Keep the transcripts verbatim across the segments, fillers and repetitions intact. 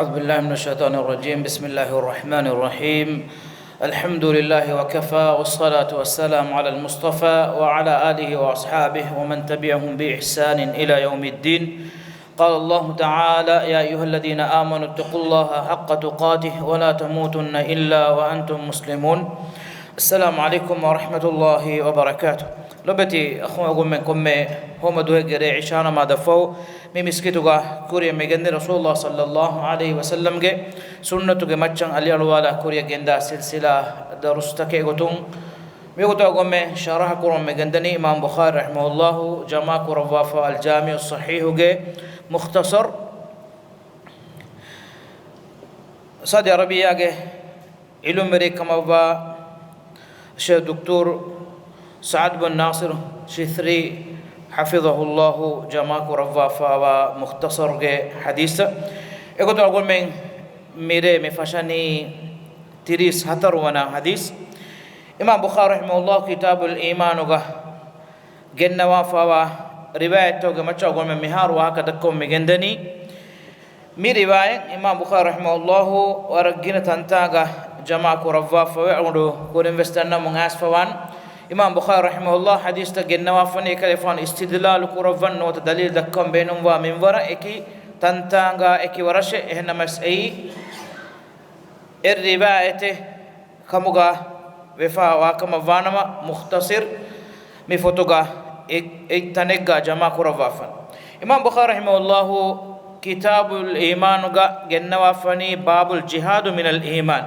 أعوذ بالله من الشيطان الرجيم. بسم الله الرحمن الرحيم. الحمد لله وكفى، والصلاة والسلام على المصطفى وعلى آله وأصحابه ومن تبعهم بإحسان إلى يوم الدين. قال الله تعالى: يا أيها الذين آمنوا اتقوا الله حق تقاته ولا تموتن إلا وأنتم مسلمون. السلام عليكم ورحمة الله وبركاته. ލޮބެތި އަޚުން އަގުންމެން، ކޮންމެ ހޯމަ ދުވަހެއްގެ ރޭ އިޝާ ނަމާދަށްފަހު މި މިސްކިތުގަ ކުރިއަށް މިގެންދިން ރަސޫލުﷲ ޞައްލައްލާހު ޢަލައިހި ވަސައްލަމްގެ ސުންނަތުގެ މައްޗަށް އަލިއަޅުވާލާ ކުރިއަށް ގެންދާ ސިލްސިލާ ދަރުސްތަކެއް ގޮތުން، މިވަގުތު އަގުންމެ ޝަރަޙަ ކުރަމުން މިގެންދަނީ އިމާމް ބުޚާރީ ރަޙިމަހުﷲ ޖަމާ ކުރައްވާފަ އަލްޖާމިޢުއްޞަޙީޙުގެ މުޚްތަޞަރު. ސައުދީ ޢަރަބިއްޔާގެ ޢިލްމުވެރިއެއް ކަމަށްވާ ޝޭޚް ދޮކްޓޯރު ސަޢަދު ބިން ނާޞިރު ޝިތްރީ ޙަފިޡަހުﷲ ޖަމާ ކުރައްވާފައިވާ މުޚްތަޞަރުގެ ޙަދީޘް. އެގޮތުން އަޅުގަނޑުމެން މިރޭ މި ފަށަނީ ތިރީސް ހަތަރު ވަނަ ޙަދީޘް. އިމާމް ބުޚާރީ ރަޙިމަހުﷲ ކިތާބުލް އީމާނުގަ ގެންނަވާފައިވާ ރިވާޔަތްތަކުގެ މައްޗަށް އަޅުގަނޑުމެން މިހާރު ވާހަކަ ދައްކަމުން މިގެންދަނީ. މި ރިވާޔަތް އިމާމް ބުޚާރީ ރަޙިމަހުﷲ ވަރަށް ގިނަ ތަންތާގަ ޖަމާ ކުރައްވާފަވޭ. އަޅުގަނޑު ކުރިން ވެސް ދަންނަމުން އައިސްފަވާން، އިމާމް ބުޚާރީ ރަޙިމަހުﷲ ޙަދީޘްތައް ގެންނަވާފަވަނީ އެކަލޭގެފާނު އިސްތިދްލާލު ކުރައްވަން ނުވަތަ ދަލީލު ދައްކަން ބޭނުންވާ މިންވަރަށް އެކި ތަންތާނގާ އެކި ވަރަށެއް. އެހެންނަމަވެސް އެއީ އެއް ރިވާޔަތެއް ކަމުގަ ވެފަ ވާކަމަށް ވާނަމަ، މުޚްތަޞަރު މި ފޮތުގަ އެ، އެއް ތަނެއްގަ ޖަމާ ކުރައްވާފަ. އިމާމް ބުޚާރީ ރަޙިމަހުﷲ ކިތާބުލް އީމާނުގަ ގެންނަވާފަވަނީ، باب الجهاد من الإيمان.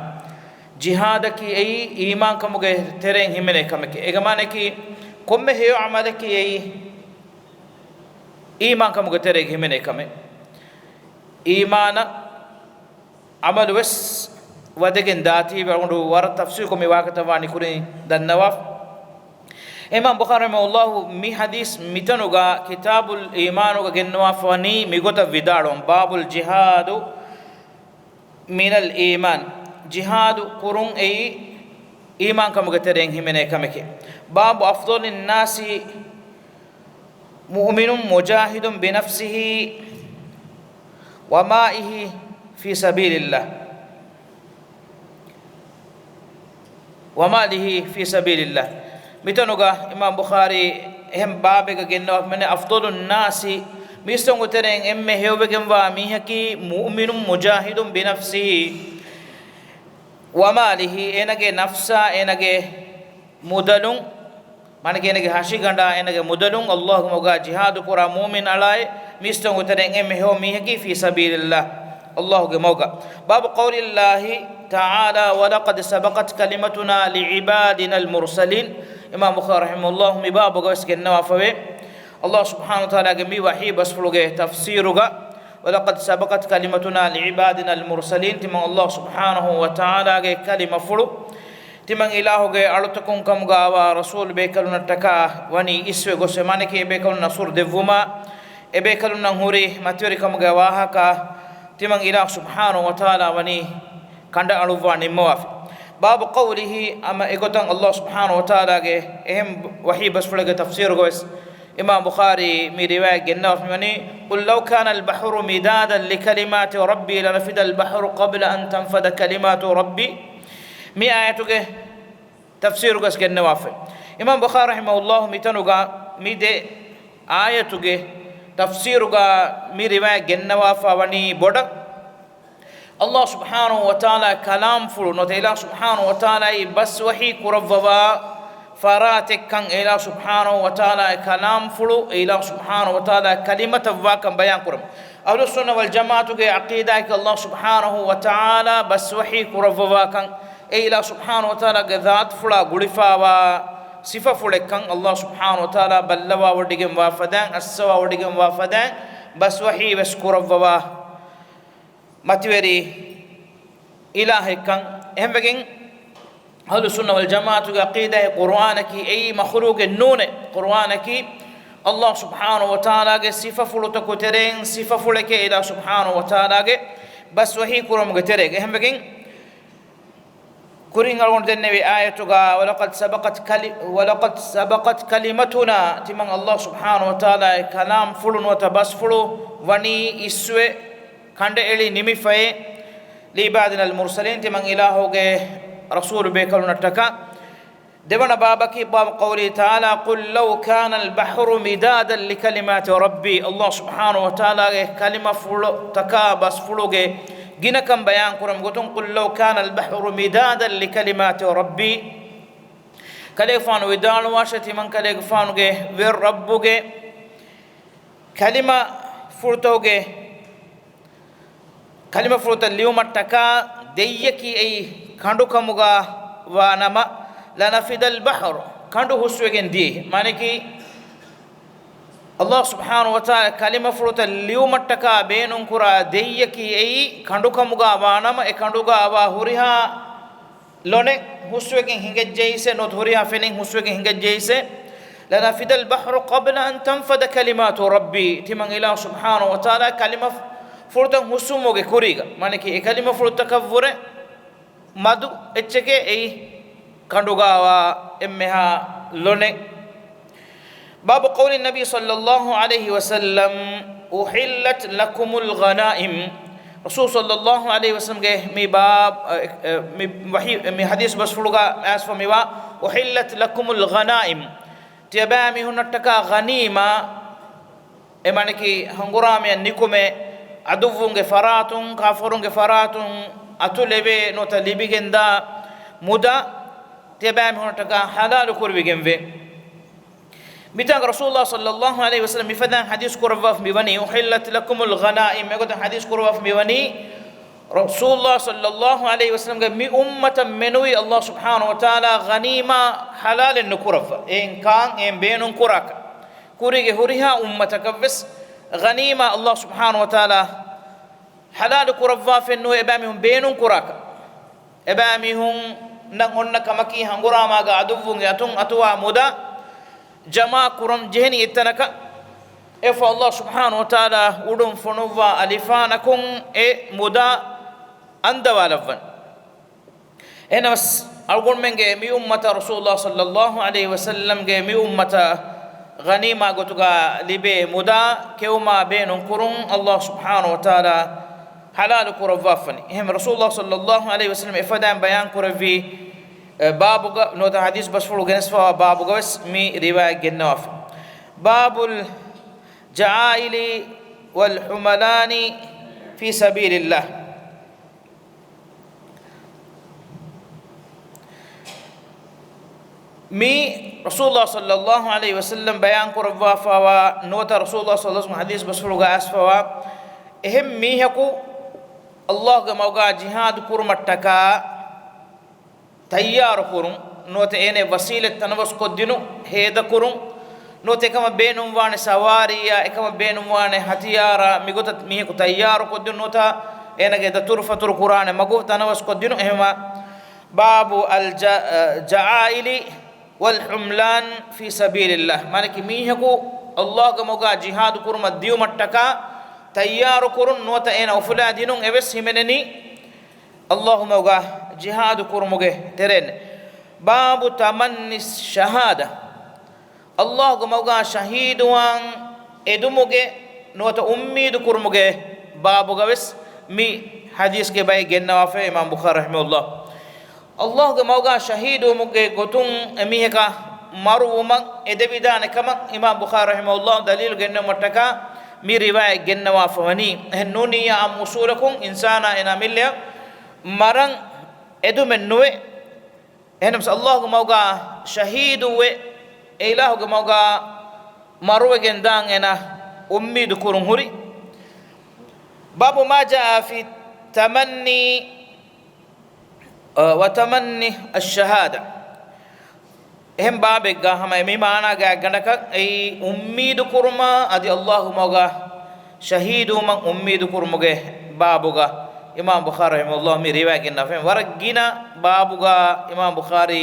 ޖިހާދަކީ އެއީ އީމާންކަމުގެ ތެރެއިން ހިމެނޭ ކަމެކޭ. އޭގެ މާނައަކީ ކޮންމެ ހެޔޮ ޢަމަލަކީ އެއީ އީމާންކަމުގެ ތެރޭގަ ހިމެނޭ ކަމެއް. އީމާނަށް ޢަމަލު ވެސް ވަދެގެން ދާތީވެ އަޅުގަނޑު ވަރަށް ތަފްޞީލުކޮށް މި ވާހަކަތައް ވާނީ ކުރިން ދަންނަވާފަ. އިމާމް ބުޚާރީ ރަޙިމަހުﷲ މި ޙަދީޘް މިތަނުގަ ކިތާބުލް އީމާނުގަ ގެންނަވާފަވަނީ މިގޮތަށް ވިދާޅުވަން، باب الجهاد من الإيمان، ޖިހާދު ކުރުން އެއީ އީމާންކަމުގެ ތެރެއިން ހިމެނޭ ކަމެކޭ. باب أفضل الناس مؤمن مجاهد بنفسه وماله في سبيل الله، وماله في سبيل الله. މިތަނުގަ އިމާމް ބުޚާރީ އެހެން ބާބެއްގަ ގެންނަވާފަ، أفضل الناس، މީސްތަކުގެ ތެރެއިން އެންމެ ހެޔޮވެގެންވާ މީހަކީ، مؤمن مجاهد بنفسه وماله، އޭނަގެ ނަފްސާ، އޭނަގެ މުދަލުން، މާނައަކީ އޭނަގެ ހަށިގަނޑާ، އޭނަގެ މުދަލުން ﷲގެ މަގުގަ ޖިހާދު ކުރާ މުއުމިން އަޅާއި، މީސްތަކުގެ ތެރެއިން އެންމެ ހެޔޮ މީހަކީ في سبيل الله، ﷲގެ މަގުގަ. باب قول الله تعالى: ولقد سبقت كلمتنا لعبادنا المرسلين. އިމާމް ބުޚާރީ ރަޙިމަހުﷲ މި ބާބުގަ ވެސް ގެންނަވާފަވޭ، ﷲ ސުބްޙާނަހޫ ވަތަޢާލާގެ މި ވަޙީ ބަސްފުޅުގެ ތަފްސީރުގަ، ولقد سبقت كلمتنا لعبادنا المرسلين، ތިމަން ﷲ ސުބްޙާނަހޫ ވަތަޢާލާގެ ކަލިމަފުޅު، ތިމަން އިލާހުގެ އަޅުތަކުން ކަމުގައިވާ ރަސޫލު ބޭކަލުންނަށްޓަކާ ވަނީ އިސްވެ ގޮސް، އެ މާނައަކީ އެބޭކަލުން ނަޞްރު ދެއްވުމާ، އެބޭކަލުންނަށް ހުރި މަތިވެރިކަމުގެ ވާހަކަ، ތިމަން އިލާހު ސުބްޙާނަހޫ ވަތަޢާލާ ވަނީ ކަނޑައަޅުއްވާ ނިންމަވާފި. باب قوله، އަމަ އެގޮތަށް ﷲ ސުބްޙާނަހޫ ވަތަޢާލާގެ އެހެން ވަޙީ ބަސްފުޅެއްގެ ތަފްސީރުގަވެސް އިމާމް ބުޚާރީ މި ރިވާޔަތް ގެންނަވާފަ މިވަނީ، قل لو كان البحر مدادا لكلمات ربي لنفد البحر قبل أن تنفد كلمات ربي. މި އާޔަތުގެ ތަފްސީރުގަސް ގެންނަވާފަ. އިމާމް ބުޚާރީ ރަޙިމަހުﷲ މިތަނުގަ މި ދެ އާޔަތުގެ ތަފްސީރުގަ މި ރިވާޔަތް ގެންނަވާފަ ވަނީ ބޮޑަށް. ﷲ ސުބްޙާނަހޫ ވަތަޢާލާ ކަލާމްފުޅު ނުވަތަ އިލާހު ސުބްޙާނަހޫ ވަތަޢާލާއީ ބަސް ވަޙީ ކުރައްވަވާ ފަރާތެއްކަން، އެ އިލާހު ސުބްޙާނަހޫ ވަތަޢާލާގެ ކަލާމްފުޅު، އެ އިލާހު ސުބްޙާނަހޫ ވަތަޢާލާގެ ކަލިމަތައް ވާކަން ބަޔާން ކުރަމުން. އަހްލުއްސުންނަ ވަލްޖަމާޢަތުގެ ޢަޤީދާއަކީ ﷲ ސުބްޙާނަހޫ ވަތަޢާލާ ބަސް ވަޙީ ކުރައްވަވާކަން، އެ އިލާހު ސުބްޙާނަހޫ ވަތަޢާލާގެ ޛާތުފުޅާ ގުޅިފައިވާ ސިފަފުޅެއްކަން، ﷲ ސުބްޙާނަހޫ ވަތަޢާލާ ބައްލަވާވޮޑިގެންވާ ފަދައިން، އައްސަވާވޮޑިގެންވާ ފަދައިން ބަސް ވަޙީ ވެސް ކުރައްވަވާ މަތިވެރި އިލާހެއްކަން. އެހެންވެގެން، އަހްލުއްސުންނަ ވަލްޖަމާޢަތުގެ ޢަޤީދާއެއް ޤުރުއާނަކީ އެއީ މަޚުލޫޤެއް ނޫނޭ. ޤުރުއާނަކީ ﷲ ސުބްޙާނަހޫ ވަތަޢާލާގެ ސިފަފުޅުތަކު ތެރެއިން ސިފަފުޅެކޭ އިލާހު ސުބްޙާނަހޫ ވަތަޢާލާގެ ބަސް ވަޙީ ކުރުމުގެ ތެރޭގަ. އެހެންވެގެން، ކުރިން އަޅުގަނޑު ދެންނެވި އާޔަތުގަ، ولقد سبقت كلم-، ولقد سبقت كلمتنا، ތިމަން ﷲ ސުބްޙާނަހޫ ވަތަޢާލާގެ ކަލާމްފުޅު ނުވަތަ ބަސްފުޅު ވަނީ އިސްވެ ކަނޑައެޅި ނިމިފައޭ. لعبادنا المرسلين، ތިމަން އިލާހުގެ ރަސޫލު ބޭކަލުންނަށްޓަކާ. ދެވަނަ ބާބަކީ باب قوله تعالى، قل لو كان البحر مدادا لكلمات ربي. ﷲ ސުބްޙާނަހޫ ވަތަޢާލާގެ ކަލިމަފުޅުތަކާ ބަސްފުޅުގެ ގިނަކަން ބަޔާންކުރަން ގޮތުން، قل لو كان البحر مدادا لكلمات ربي. ކަލޭގެފާނު ވިދާޅުވާށޭ، ތިމަން ކަލޭގެފާނުގެ ވެރި ރައްބުގެ ކަލިމަފުޅުތަކުގެ، ކަލިމަފުޅުތައް ލިޔުމަށްޓަކާ ދެއްޔަކީ އެއީ ކަނޑުކަމުގަ ވާނަމަ، لنفد البحر، ކަނޑު ހުސްވެގެން ދިޔައީ. މާނައަކީ، ﷲ ސުބްޙާނަހޫ ވަތަޢާލާ ކަލިމަފުޅުތައް ލިޔުމަށްޓަކާ ބޭނުންކުރާ ދެއްޔަކީ އެއީ ކަނޑުކަމުގަ ވާނަމަ، އެ ކަނޑުގަ ވާ ހުރިހާ ލޮނެއް ހުސްވެގެން ހިނގައްޖައީސޭ، ނުވަތަ ހުރިހާ ފެނެއް ހުސްވެގެން ހިނގައްޖައީސޭ، لنفد البحر قبل أن تنفد كلمات ربي. ތިމަން އިލާހު ސުބްޙާނަހޫ ވަތަޢާލާ ކަލިމަފުޅުތައް ހުސްވުމުގެ ކުރީގަ. މާނައަކީ، އެ ކަލިމަފުޅުތަކަށްވުރެ މަދު އެއްޗެކޭ އެއީ ކަނޑުގަ ވާ އެންމެހާ ލޮނެއް. باب قول النبي صلى الله عليه وسلم، أحلت لكم الغنائم. ރަސޫލު ޞައްލައްލާހު ޢަލައިހި ވަސައްލަމްގެ މި ބާބް، އަ، އަ، މި ވަޙީ، މި ޙަދީޘް ބަސްފުޅުގަ އައިސްފަ މިވާ، أحلت لكم الغنائم. ތިޔަބައިމީހުންނަށްޓަކާ ޣަނީމާ، އެ މާނައަކީ ހަނގުރާމަޔަށް ނިކުމެ، ޢަދުއްވުންގެ ފަރާތުން، ކާފަރުންގެ ފަރާތުން އަތުލެވޭ ނުވަތަ ލިބިގެންދާ މުދާ، ތިޔަބައިމީހުންނަށްޓަކާ ޙަލާލު ކުރެވިގެންވޭ. މިތާނގަ ރަސޫލުﷲ ޞައްލައްލާހު ޢަލައިހި ވަސައްލަމް މިފަދައިން ޙަދީޘް ކުރައްވާފަ މިވަނީ، أحلت لكم الغنائم، އެގޮތަށް ޙަދީޘް ކުރައްވާފަ މިވަނީ، ރަސޫލުﷲ ޞައްލައްލާހު ޢަލައިހި ވަސައްލަމްގެ މި އުއްމަތަށް މެނުވީ ﷲ ސުބްޙާނަހޫ ވަތަޢާލާ ޣަނީމާ ޙަލާލެއް ނުކުރައްވާ. އެއިން ކާން އެއިން ބޭނުން ކުރާކަށް. ކުރީގެ ހުރިހާ އުއްމަތަކަށްވެސް ޣަނީމާ ﷲ ސުބްޙާނަހޫ ވަތަޢާލާ ޙަލާލު ކުރައްވާފައެއްނުވޭ އެބައިމީހުން ބޭނުން ކުރާކަށް. އެބައިމީހުންނަށް އޮންނަ ކަމަކީ ހަނގުރާމާގަ އަދުއްވުންގެ އަތުން އަތުވާ މުދާ ޖަމާ ކުރަން ޖެހެނީ އެތަނަކަށް. އެއަށްފަހު ﷲ ސުބްޙާނަހޫ ވަތަޢާލާ އުޑުން ފޮނުއްވާ އަލިފާނަކުން އެ މުދާ އަންދަވާލައްވަން. އެހެނަސް، އަޅުގަނޑުމެންގެ މި އުއްމަތަށް، ރަސޫލުﷲ ޞައްލައްލާހު ޢަލައިހި ވަސައްލަމްގެ މި އުއްމަތަށް ޣަނީމާ ގޮތުގަ ލިބޭ މުދާ ކެއުމާ ބޭނުން ކުރުން ﷲ ސުބްޙާނަހޫ ވަތަޢާލާ ޙަލާލު ކުރައްވާފަނި. އެހެން ރަސޫލުﷲ ޞައްލައްލާހު ޢަލައިހި ވަސައްލަމް އެފަދައިން ބަޔާން ކުރެއްވި، އެ، ބާބުގަ ނުވަތަ ޙަދީޘް ބަސްފުޅު ގެނެސްފަވާ ބާބުގަވެސް މި ރިވާޔަތް ގެންނަވާފަ. باب الجعائل والحملان في سبيل الله. މީ ރަސޫލުﷲ ޞައްލައްލާހު ޢަލައިހި ވަސައްލަމް ބަޔާން ކުރައްވާފަވާ ނުވަތަ ރަސޫލުﷲ ޞައްލައްލާހު ޢަލައިހި ވަސައްލަމް ޙަދީޘް ބަސްފުޅުގަ އައިސްފަވާ، އެހެން މީހަކު ﷲގެ މަގުގަ ޖިހާދު ކުރުމަށްޓަކާ ތައްޔާރުކުރުން، ނުވަތަ އޭނަ ވަސީލަތް ތަނަވަސްކޮށްދިނުން، ހޭދަކުރުން، ނުވަތަ އެކަމަށް ބޭނުންވާނެ ސަވާރީއާ، އެކަމަށް ބޭނުންވާނެ ހަތިޔާރާ، މިގޮތަށް މީހަކު ތައްޔާރުކޮށްދިނުން، ނުވަތަ އޭނަގެ ދަތުރުފަތުރު ކުރާނެ މަގު ތަނަވަސްކޮށްދިނުން. އެހެންވީމަ، باب الج-، الجعائل والحملان في سبيل الله. މާނައަކީ މީހަކު ﷲގެ މަގުގަ ޖިހާދު ކުރުމަށް ދިޔުމަށްޓަކާ ތައްޔާރުކުރުން، ނުވަތަ އޭނަ އުފުލާދިނުން އެވެސް ހިމެނެނީ ﷲ މަގުގަ ޖިހާދު ކުރުމުގެ ތެރޭން. باب تمني الشهادة. ﷲގެ މަގުގަ ޝަހީދުވާން އެދުމުގެ ނުވަތަ އުއްމީދު ކުރުމުގެ ބާބުގަވެސް މި ޙަދީޘްގެ ބައެއް ގެންނަވާފައި އިމާމް ބުޚާރީ ރަޙިމަހުﷲ. ﷲގެ މަގުގަ ޝަހީދުވުމުގެ ގޮތުން އެމީހަކަށް މަރުވުމަށް އެދެވިދާނެ ކަމަށް އިމާމް ބުޚާރީ ރަޙިމަހުﷲ ދަލީލު ގެންނެވުމަށްޓަކާ މި ރިވާޔަތް ގެންނަވާފަ ވަނީ. އެހެން ނޫނިއްޔާ އާއްމު އުޞޫލަކުން އިންސާނާ އޭނާ މިއްލަޔަށް މަރަން އެދުމެއް ނުވޭ. އެހެނަސް ﷲގެ މަގުގަ ޝަހީދުވެ، އެ އިލާހުގެ މަގުގަ މަރުވެގެން ދާން އޭނާ އުއްމީދު ކުރުން ހުރި. باب ما جاء في التمني، އަ، وتمني الشهادة. އެހެން ބާބެއްގަ ހަމަ އެ މި މާނާގެ ގަނޑަކަށް އެއީ އުއްމީދު ކުރުމާ އަދި ﷲގެ މަގުގަ ޝަހީދުވުމަށް އުއްމީދު ކުރުމުގެ ބާބުގަ އިމާމް ބުޚާރީ ރަޙިމަހުﷲ މި ރިވާޔަތް ގެންނަވާފަ. ވަރަށް ގިނަ ބާބުގަ އިމާމް ބުޚާރީ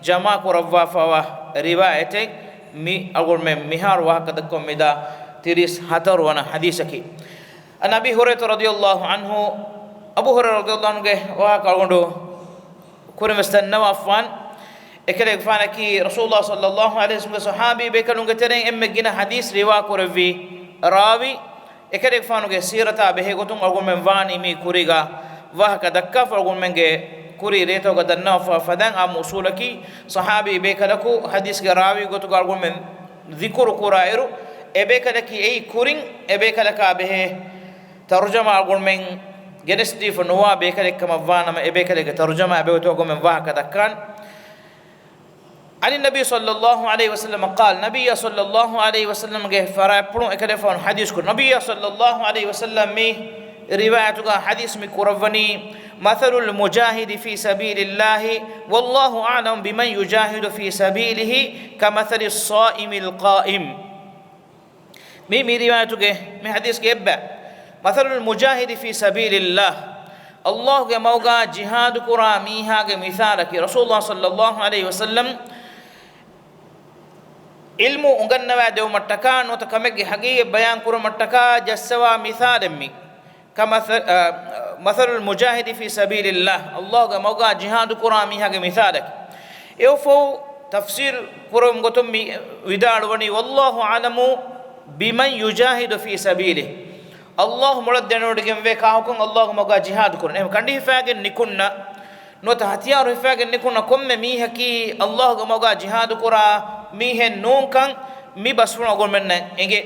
ޖަމާ ކުރައްވާފަވާ ރިވާޔަތެއް މި އަޅުގަނޑުމެން މިހާރު ވާހަކަ ދައްކަމުން މިދާ ތިރީސް ހަތަރު ވަނަ ޙަދީޘަކީ. عن أبي هريرة رضي الله عنه، އަބޫ ހުރައިރާ ރަޟިޔަﷲ ޢަންހުގެ ވާހަކަ އަޅުގަނޑު ކުރިންވެސް ދަންނަވާފާން. އެކަލޭގެފާނަކީ ރަސޫލުﷲ ޞައްލައްލާހު ޢަލައިހި ވަސައްލަމްގެ ޞަޙާބީ ބޭކަލުންގެ ތެރެއިން އެންމެ ގިނަ ޙަދީޘް ރިވާ ކުރެއްވި ރާވީ. އެކަލޭގެފާނުގެ ސީރަތާ ބެހޭ ގޮތުން އަޅުގަނޑުމެން ވާނީ މީ ކުރީގަ ވާހަކަ ދައްކާފަ އަޅުގަނޑުމެންގެ ކުރީ ރޭތަކުގަ ދަންނަވާފަ ފަދައިން އާއްމު އުސޫލަކީ ޞަޙާބީ ބޭކަލަކު ޙަދީޘްގެ ރާވީ ގޮތުގަ އަޅުގަނޑުމެން ޛިކުރު ކުރާ އިރު، އެބޭކަލަކީ އެއީ ކުރިން އެބޭކަލަކާ ބެހޭ ތަރުޖަމާ އަޅުގަނޑުމެން ގެނެސްދީފަ ނުވާ ބޭކަލެއް ކަމަށް ވާނަމަ، އެބޭކަލެއްގެ ތަރުޖަމާ އެބައޮތު އަޅުގަނޑުމެން ވާހަކަ ދައްކާނެ. عن النبي صلى الله عليه وسلم قال، ނަބިއްޔާ ޞައްލައްލާހު ޢަލައިހި ވަސައްލަމްގެ ފަރާތްޕުޅުން އެކަލޭފާނު ޙަދީޘް ކުރި، ނަބިއްޔާ ޞައްލައްލާހު ޢަލައިހި ވަސައްލަމް މި ރިވާޔަތުގަ ޙަދީޘް މި ކުރައްވަނީ، مثل المجاهد في سبيل الله والله أعلم بمن يجاهد في سبيله كمثل الصائم القائم. މީ، މި ރިވާޔަތުގެ މި ޙަދީޘްގެ އެއްބަ، مثل المجاهد في سبيل الله، ﷲގެ މަގުގަ ޖިހާދު ކުރާ މީހާގެ މިސާލަކީ، ރަސޫލުﷲ ޞައްލައްލާހު ޢަލައިހި ވަސައްލަމް ޢިލްމު އުނގަންނަވާ ދެވުމަށްޓަކާ ނުވަތަ ކަމެއްގެ ޙަޤީޤަތް ބަޔާން ކުރުމަށްޓަކާ ޖައްސަވާ މިސާލެއް މީ. ކަމަ-، އަ، مثل المجاهد في سبيل الله، ﷲގެ މަގުގަ ޖިހާދު ކުރާ މީހާގެ މިސާލަކީ. އެއަށްފަހު ތަފްސީލް ކުރުމުގެ ގޮތުން މި ވިދާޅުވަނީ، والله أعلم بمن يجاهد في سبيله، ﷲ މޮޅަށް ދެނެވޮޑިގެންވޭ ކާކުކަން ﷲގެ މަގުގަ ޖިހާދު ކުރަނީ. އެހެން ކަނޑިހިފާގެން ނިކުންނަ ނުވަތަ ހަތިޔާރު ހިފާގެން ނިކުންނަ ކޮންމެ މީހަކީ ﷲގެ މަގުގަ ޖިހާދު ކުރާ މީހެއް ނޫންކަން މި ބަސްފުޅުން އަޅުގަނޑުމެންނަށް އެނގޭ.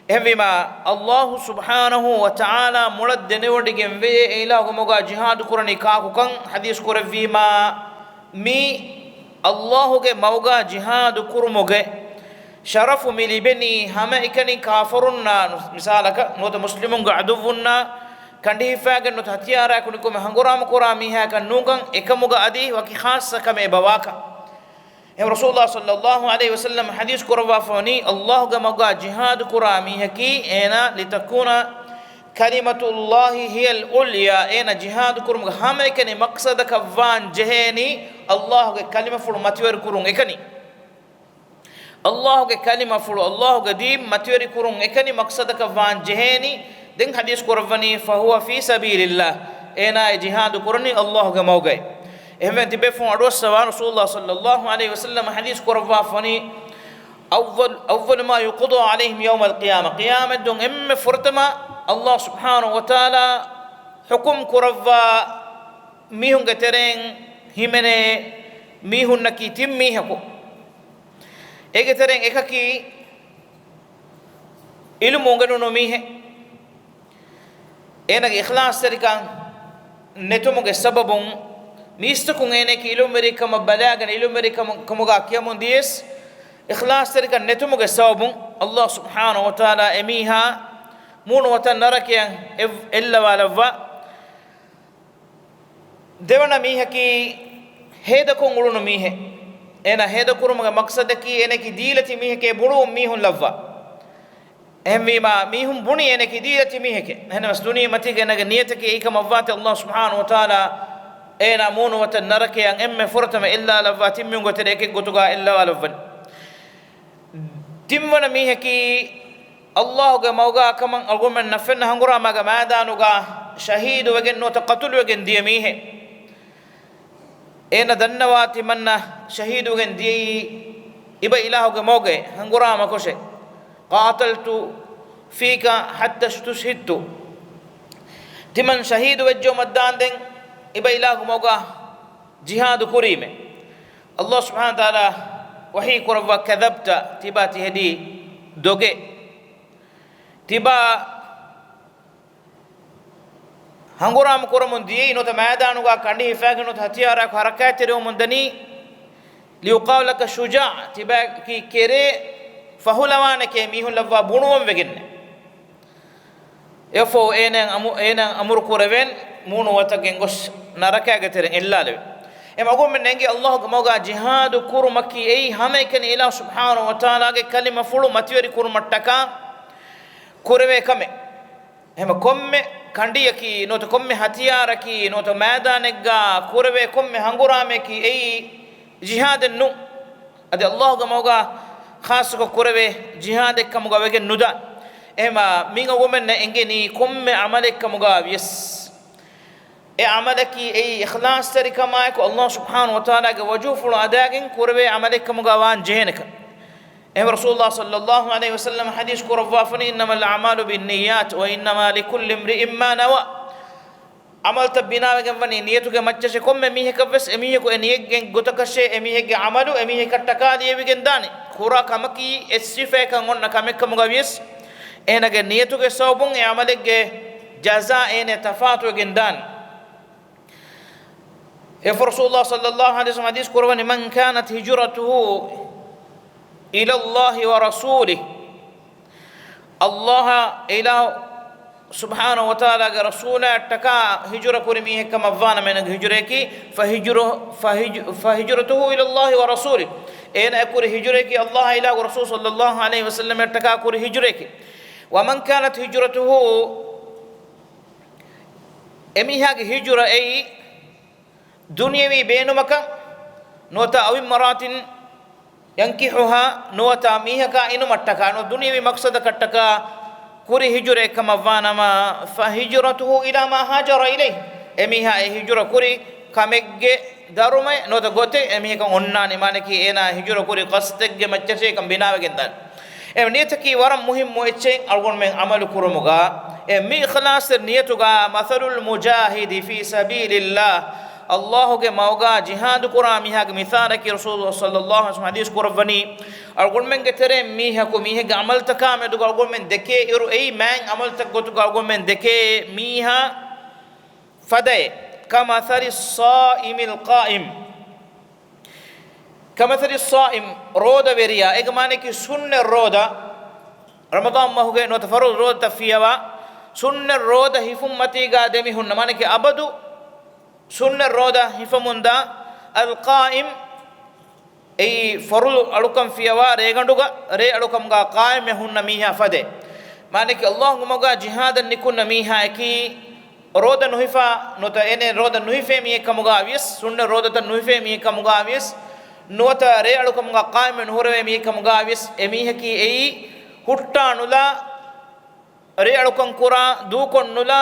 އެހެންވީމާ، ﷲ ސުބްޙާނަހޫ ވަތަޢާލާ މޮޅަށް ދެނެވޮޑިގެންވެޔޭ އެ އިލާހުގެ މަގުގަ ޖިހާދު ކުރަނީ ކާކުކަން ޙަދީޘް ކުރެއްވީމާ، މީ ﷲގެ މަގުގަ ޖިހާދު ކުރުމުގެ ޝަރަފު މި ލިބެނީ ހަމައެކަނި ކާފަރުންނާ ނު-، މިސާލަކަށް ނުވަތަ މުސްލިމުންގެ ޢަދުއްވުންނާ ކަނޑިހިފާގެން ނުވަތަ ހަތިޔާރާއެކު ނިކުމެ ހަނގުރާމަ ކުރާ މީހާއަކަށް ނޫންކަން، އެކަމުގަ އަދި ވަކި ޚާއްޞަ ކަމެއް އެބަ ވާކަން. އެހެން ރަސޫލުﷲ ޞައްލައްލާހު ޢަލައިހި ވަސައްލަމް ޙަދީޘް ކުރައްވާފަވަނީ، ﷲގެ މަގުގަ ޖިހާދު ކުރާ މީހަކީ އޭނާ، لتكون كلمة الله هي العليا، އޭނާ ޖިހާދު ކުރުމުގެ ހަމައެކަނި މަޤްޞަދަކަށް ވާން ޖެހޭނީ ﷲގެ ކަލިމަފުޅު މަތިވެރި ކުރުން އެކަނި. ﷲގެ ކަލިމަފުޅު، ﷲގެ ދީން މަތިވެރި ކުރުން އެކަނި މަޤްޞަދަކަށް ވާން ޖެހޭނީ. ދެން ޙަދީޘް ކުރައްވަނީ، فهو في سبيل الله، އޭނާ އެ ޖިހާދު ކުރަނީ ﷲގެ މަގުގައި. އެހެންވެ ތިބޭފުޅުން އަޑުއައްސަވާ، ރަސޫލުﷲ ޞައްލައްލާހު ޢަލައިހި ވަސައްލަމަ ޙަދީޘް ކުރައްވާފަވަނީ، أول، أول ما يقضى عليهم يوم القيامة، ޤިޔާމަތްދުން އެންމެ ފުރަތަމަ ﷲ ސުބްޙާނަހޫ ވަތަޢާލާ ޙުކުމް ކުރައްވާ މީހުންގެ ތެރެއިން ހިމެނޭ މީހުންނަކީ ތިން މީހަކު. އޭގެ ތެރެއިން އެކަކީ ޢިލްމު އުނގެނުނު މީހެއް. އޭނަގެ އިޚްލާޞްތެރިކަން ނެތުމުގެ ސަބަބުން، މީސްތަކުން އޭނައަކީ ޢިލްމުވެރިކަމަށް ބަލާގެން ޢިލްމުވެރިކަމު-، ކަމުގަ ކިޔަމުން ދިޔަސް، އިޚްލާޞްތެރިކަން ނެތުމުގެ ސަބަބުން ﷲ ސުބްޙާނަހޫ ވަތަޢާލާ އެމީހާ މޫނު ވަތަން ނަރަކަޔަށް އެ-، އެއްލަވާލައްވާ. ދެވަނަ މީހަކީ ހޭދަކޮށް އުޅުނު މީހެއް. އޭނާ ހޭދަކުރުމުގެ މަޤްޞަދަކީ އޭނައަކީ ދީލަތި މީހެކޭ ބުނުވުން މީހުން ލައްވާ. އެހެންވީމާ، މީހުން ބުނީ އޭނައަކީ ދީލަތި މީހެކޭ. އެހެންނަމަސް ދުނިޔެ މަތީގަ އޭނަގެ ނިޔަތަކީ އެއީކަމަށްވާތީ، ﷲ ސުބްޙާނަހޫ ވަތަޢާލާ އޭނާ މޫނު ވަތަން ނަރަކަޔަށް އެންމެ ފުރަތަމަ އެއްލާލައްވާ ތިން މީހުންގެ ތެރެއަކީ އެއްގޮތުގަ އެއްލަވާލައްވަނީ. ތިންވަނަ މީހަކީ ﷲގެ މަގުގަ ކަމަށް އަޅުގަނޑުމެންނަށް ފެންނަ ހަނގުރާމައިގެ މައިދާނުގަ ޝަހީދުވެގެން ނުވަތަ ޤަތުލުވެގެން ދިޔަ މީހެއް. އޭނަ ދަންނަވާ ތިމަންނަ ޝަހީދުވެގެން ދިޔައީ އިބަ އިލާހުގެ މަގުގައި ހަނގުރާމަކޮށެއް. قاتلت فيك حتى استشهدت. ތިމަން ޝަހީދުވެއްޖެއުމަށްދާންދެން އިބަ އިލާހުގެ މަގުގަ ޖިހާދު ކުރީމޭ. ﷲ ސުބްޙާނަހޫ ވަތަޢާލާ ވަޙީ ކުރައްވާ، كذبت، ތިބާ ތިހެދީ ދޮގެއް. ތިބާ ހަނގުރާމަ ކުރަމުން ދިޔައީ ނުވަތަ މައިދާނުގަ ކަނޑި ހިފާގެން ނުވަތަ ހަތިޔާރާއެކު ހަރަކާތްތެރިވަމުން ދަނީ، ليقال لك شجاع، ތިބާގެ ކެރޭ ފަހުލަވާނެކޭ މީހުން ލައްވާ ބުނުވަން ވެގެންނެ. އެއަށްފަހު އޭނައަށް އަމު-، އޭނައަށް އަމުރު ކުރެވެން މޫނު ވަތަށް ގެންގޮސް ނަރަކައިގެ ތެރެއިން އެއްލާލެވެ. އެ މަގުމެން އެނގި ﷲގެ މަގުގަ ޖިހާދު ކުރުމަކީ އެއީ ހަމައެކަނި އިލާހު ސުބްޙާނަހޫ ވަތަޢާލާގެ ކަލިމަފުޅު މަތިވެރި ކުރުމަށްޓަކާ ކުރެވޭ ކަމެއް. އެހެން ކޮންމެ ކަނޑިއަކީ ނުވަތަ ކޮންމެ ހަތިޔާރަކީ ނުވަތަ މައިދާނެއްގަ ކުރެވޭ ކޮންމެ ހަނގުރާމަޔަކީ އެއީ ޖިހާދެއް ނޫން. އަދި ﷲގެ މަގުގަ ޚާއްޞަކޮށް ކުރެވޭ ޖިހާދެއްކަމުގަ ވެގެން ނުދާ. އެހެން މި މަގުމެންނަށް އެނގެނީ ކޮންމެ ޢަމަލެއްކަމުގަ ވިޔަސް، އެ ޢަމަލަކީ އެއީ އިޚްލާޞްތެރިކަމާއެކު ﷲ ސުބްޙާނަހޫ ވަތަޢާލާގެ ވަޖުހުފުޅު އަދާގެން ކުރެވޭ ޢަމަލެއްކަމުގަ ވާން ޖެހޭނެކަން. އެހެން ރަސޫލުﷲ ޞައްލަﷲ ޢަލައިހި ވަސައްލަމަ ޙަދީޘް ކުރައްވާފަނީ، إنما الأعمال بالنيات وإنما لكل امرئ ما نوى. ޢަމަލުތައް ބިނާވެގެން ވަނީ ނިޔަތުގެ މައްޗަށޭ. ކޮންމެ މީހަކަށްވެސް އެމީހަކު އެ ނިޔަތްގެ ގޮތަކަށޭ އެމީހެއްގެ ޢަމަލު އެމީހަކަށްޓަކާ ލިޔެވިގެން ދާނެ. ކުރާ ކަމަކީ އެއް ސިފައަކަށް އޮންނަ ކަމެއްކަމުގަ ވިޔަސް، އޭނާގެ ނިޔަތުގެ ސަބަބުން އެ ޢަމަލެއްގެ ޖަޒާ އޭނަ ތަފާތުވެގެން ދާނެ. އެފަ ރަސޫލުﷲ ޞައްލަﷲ ޢަލައިހި ވަސައްލަމަ ޙަދީޘް ކުރައްވަނީ، من كانت هجرته إلى الله ورسوله. ﷲ އިލާހު ސުބްޙާނަހޫ ވަތަޢާލާގެ ރަސޫލާއަށްޓަކާ ހިޖުރަ ކުރި މީހެއްކަމަށްވާނަމަ އޭނަގެ ހިޖުރަޔަކީ، فهجر-، فهج-، فهجرته إلى الله ورسوله. އޭނަ އެ ކުރި ހިޖުރަޔަކީ ﷲ އިލާހު ރަސޫލު ޞައްލަﷲ ޢަލައިހި ވަސައްލަމަށްޓަކާ ކުރި ހިޖުރަޔަކީ. ومن كانت هجرته، އެމީހާގެ ހިޖުރަ އެއީ ދުނިޔަވީ ބޭނުމަކަށް ނުވަތަ أو امرأة ينكحها، ނުވަތަ މީހަކާ އިނުމަށްޓަކާ ނުވަތަ ދުނިޔަވީ މަޤްޞަދަކަށްޓަކާ ކުރި ހިޖުރައެއްކަމަށްވާނަމަ، فهجرته إلى ما هاجر إليه، އެމީހާ އެ ހިޖުރަ ކުރި ކަމެއްގެ ދަރުމައެއް ނުވަތަ ގޮތެއް އެމީހަކަށް އޮންނާނެ. މާނައަކީ އޭނާ ހިޖުރަ ކުރި ޤަޞްދެއްގެ މައްޗަށޭ ކަން ބިނާވެގެންދާނެ. އެ ނިޔަތަކީ ވަރަށް މުހިއްމު އެއްޗެއް އަޅުގަނޑުމެން ޢަމަލު ކުރުމުގަ. އެ މި އިޚްލާޞްތެރި ނިޔަތުގަ، مثل المجاهد في سبيل الله، ﷲ ގެ މަގުގަ ޖިހާދު ކުރާ މީހާގެ މިސާލަކީ ރަސޫލު ޞައްލަﷲ ޢަލައިހި ވަސައްލަމަ ޙަދީޘް ކުރައްވަނީ، އަޅުގަނޑުމެންގެ ތެރެއިން މީހަކު މީހެއްގެ ޢަމަލުތަކާ މެދުގަ އަޅުގަނޑުމެން ދެކޭ އިރު، އެއީ މާތް ޢަމަލުތައް ގޮތުގަ އަޅުގަނޑުމެން ދެކޭ މީހާ ފަދައެއް. كمثل الصائم القائم. كمثل الصائم، ރޯދަވެރިޔާ، އޭގެ މާނައަކީ ސުންނަތް ރޯދަ، ރަމަޟާން މަހުގެ ނުވަތަ ފަރުޟު ރޯދަތައް ފިޔަވާ، ސުންނަތް ރޯދަ ހިފުން މަތީގަ ދެމިހުންނަ، މާނައަކީ އަބަދު ސުންނަތް ރޯދަ ހިފަމުންދާ. القائم، އެއީ ފަރުޟު އަޅުކަން ފިޔަވާ ރޭގަނޑުގަ، ރޭ އަޅުކަމުގަ ޤާއިމްވެ ހުންނަ މީހާ ފަދައެއް. މާނައަކީ ﷲ ގެ މަގުގަ ޖިހާދަށް ނިކުންނަ މީހާއަކީ، ރޯދަ ނުހިފާ ނުވަތަ އޭނަ ރޯދަ ނުހިފޭ މީހެއް ކަމުގަ ވިޔަސް، ސުންނަތް ރޯދަތައް ނުހިފޭ މީހެއް ކަމުގަ ވިޔަސް، ނުވަތަ ރޭ އަޅުކަމުގަ ޤާއިމްވެ ނުހުރެވޭ މީހެއް ކަމުގަ ވިޔަސް، އެމީހަކީ އެއީ ހުއްޓާ ނުލާ، ރޭ އަޅުކަން ކުރާ، ދޫކޮށް ނުލާ،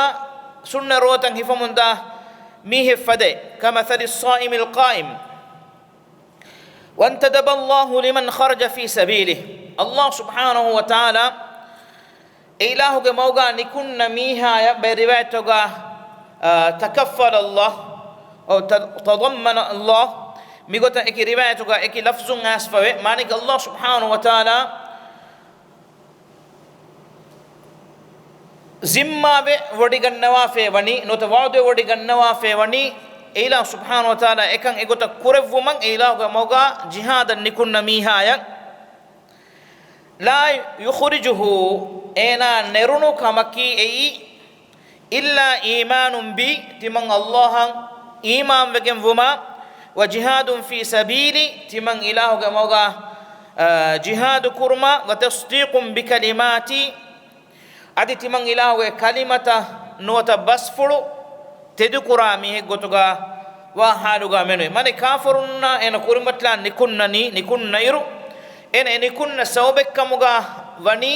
ސުންނަތް ރޯދަތައް ހިފަމުންދާ މީހެއް ފަދައެއް. كمثل الصائم القائم. وانتدب الله لمن خرج في سبيله. ﷲ ސުބްޙާނަހޫ ވަތަޢާލާ އެ އިލާހުގެ މަގުގަ ނިކުންނަ މީހާޔަށް ބައެއް ރިވާޔަތްތަކުގަ، އަ، تكفل الله، އައު ތަ-، تضمن الله، މިގޮތަށް އެކި ރިވާޔަތުގަ އެކި ލަފްޒުން އައިސްފަވޭ. މާނައަކީ ﷲ ސުބްޙާނަހޫ ވަތަޢާލާ ޒިންމާވެ ވޮޑިގަންނަވާފައި ވަނީ، ނުވަތަ ވަޢުދުވެ ވޮޑިގަންނަވާފައި ވަނީ، އެ އިލާހު ސުބްޙާނަހޫ ވަތަޢާލާ އެކަން އެގޮތަށް ކުރެއްވުމަށް އެ އިލާހުގެ މަގުގަ ޖިހާދަށް ނިކުންނަ މީހާޔަށް. لا يخرجه، އޭނާ ނެރުނު ކަމަކީ އެއީ، إلا إيمان بي، ތިމަން ﷲ އަށް އީމާންވެގެން ވުމާ، وجهاد في سبيلي، ތިމަން އިލާހުގެ މަގުގަ، އަ، ޖިހާދު ކުރުމާ، وتصديق بكلماتي، އަދި ތިމަން އިލާހުގެ ކަލިމަތައް ނުވަތަ ބަސްފުޅު ތެދުކުރާ މީހެއް ގޮތުގަ ވާ ޙާލުގަ މެނުވީ. މާނައަކީ ކާފަރުންނާ އޭނަ ކުރިމަތިލާން ނިކުންނަނީ، ނިކުންނަ އިރު، އޭނަ އެ ނިކުންނަ ސަބަބެއްކަމުގަ ވަނީ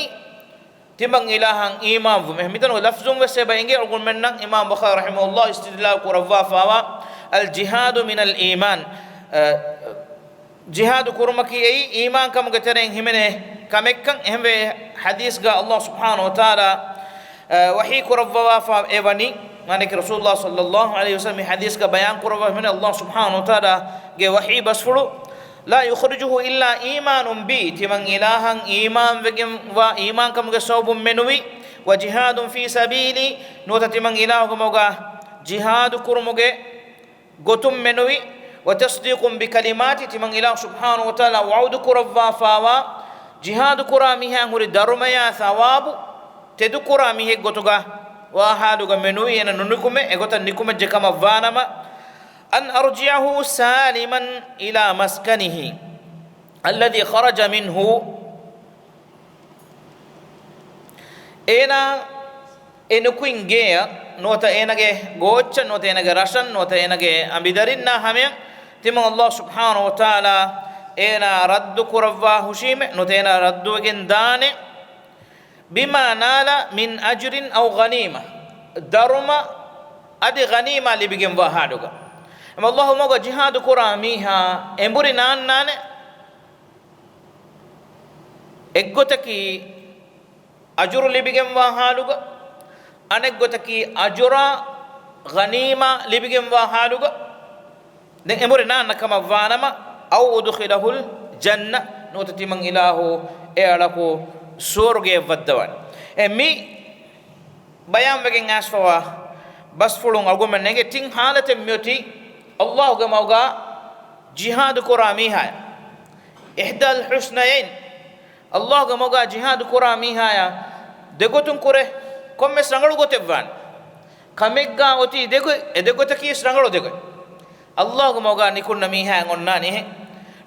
ތިމަން އިލާހަށް އީމާންވުމެއް. މިތަނުގަ ލަފްޒުން ވެސް އެބަ އެނގޭ އަޅުގަނޑުމެންނަށް. އިމާމް ބުޚާރީ ރަޙިމަހުﷲ އިސްތިދްލާލު ކުރައްވާފައިވާ، الجهاد من الإيمان، އަ، ޖިހާދު ކުރުމަކީ އެއީ އީމާންކަމުގެ ތެރެއިން ހިމެނޭ ކަމެއްކަން. އެހެންވެ، ޙަދީޘްގަ ﷲ ސުބްޙާނަހޫ ވަތަޢާލާ، އަ، ވަޙީ ކުރައްވަވާފަ އެވަނީ، މާނައަކީ ރަސޫލުﷲ ޞައްލަﷲ ޢަލައިހި ވަސައްލަމަ މި ޙަދީޘްގަ ބަޔާން ކުރައްވާފަ ހިމެނޭ ﷲ ސުބްޙާނަހޫ ވަތަޢާލާގެ ވަޙީ ބަސްފުޅު، لا يخرجه إلا إيمان بي، ތިމަން އިލާހަށް އީމާންވެގެން ވާ އީމާންކަމުގެ ސަބަބުން މެނުވީ، وجهاد في سبيلي، ނުވަތަ ތިމަން އިލާހުގެ މަގުގަ ޖިހާދު ކުރުމުގެ ގޮތުން މެނުވި، وتصديق بكلماتي، ތިމަން އިލާހު ސުބްޙާނަހޫ ވަތަޢާލާ ވަޢުދު ކުރައްވާފައިވާ، ޖިހާދު ކުރާ މީހާ ހުރި ދަރުމަޔާ ޘަވާބު ތެދުކުރާ މީހެއް ގޮތުގަ ވާ ޙާލުގަ މެނުވީ، އޭނަ ނުނިކުމެ، އެގޮތަށް ނިކުމެއްޖެ ކަމަށް ވާނަމަ، أن أرجعه سالما إلى مسكنه الذي خرج منه، އޭނާ އެ ނުކުތް ގެޔަށް ނުވަތަ އޭނަގެ ގޯއްޗަށް ނުވަތަ އޭނަގެ ރަށަށް ނުވަތަ އޭނަގެ އަނބިދަރިންނާ ހަމަޔަށް ތިމަން ﷲ ސުބްޙާނަހޫ ވަތަޢާލާ އޭނާ ރައްދު ކުރައްވާ ހުށީމެ ނުވަތަ އޭނާ ރައްދުވެގެން ދާނެ، بما نال من أجر أو غنيمة، ދަރުމަ އަދި ޣަނީމާ ލިބިގެންވާ ޙާލުގަ. އެމަ ﷲ މަގުގަ ޖިހާދު ކުރާ މީހާ އެނބުރި ނާންނާނެ، އެއްގޮތަކީ އަޖުރު ލިބިގެންވާ ހާލުގަ، އަނެއްގޮތަކީ އަޖުރާ ޣަނީމާ ލިބިގެންވާ ހާލުގަ. ދެން އެނބުރި ނާންނަ ކަމަށް ވާނަމަ، އައު އުދުޚިލަހުލް ޖަންނަ، ނުވަތަ ތިމަން އިލާހު އެ އަޅަކު ސުވަރުގެއަށް ވައްދަވާނެ. އެ މި ބަޔާންވެގެން އައިސްފަވާ ބަސްފުޅުން އަޅުގަނޑުމެން ނެގޭ ތިން ހާލަތެއް މިއޮތީ އައްލާހުގެ މަގުގަ ޖިހާދު ކުރާ މީހާޔަށް. އިޙްދަލް ޙުސްނަޔައިން، އައްލާހުގެ މަގުގަ ޖިހާދު ކުރާ މީހާޔަށް ދެގޮތުން ކުރެ ކޮންމެސް ރަނގަޅު ގޮތެއް ވާނެ. ކަމެއްގަ އޮތީ ދެގޮތް، އެ ދެގޮތަކީ ވެސް ރަނގަޅު ދެގޮތް. އައްލާހުގެ މަގުގަ ނިކުންނަ މީހާއަށް އޮންނާނީ އެހެން.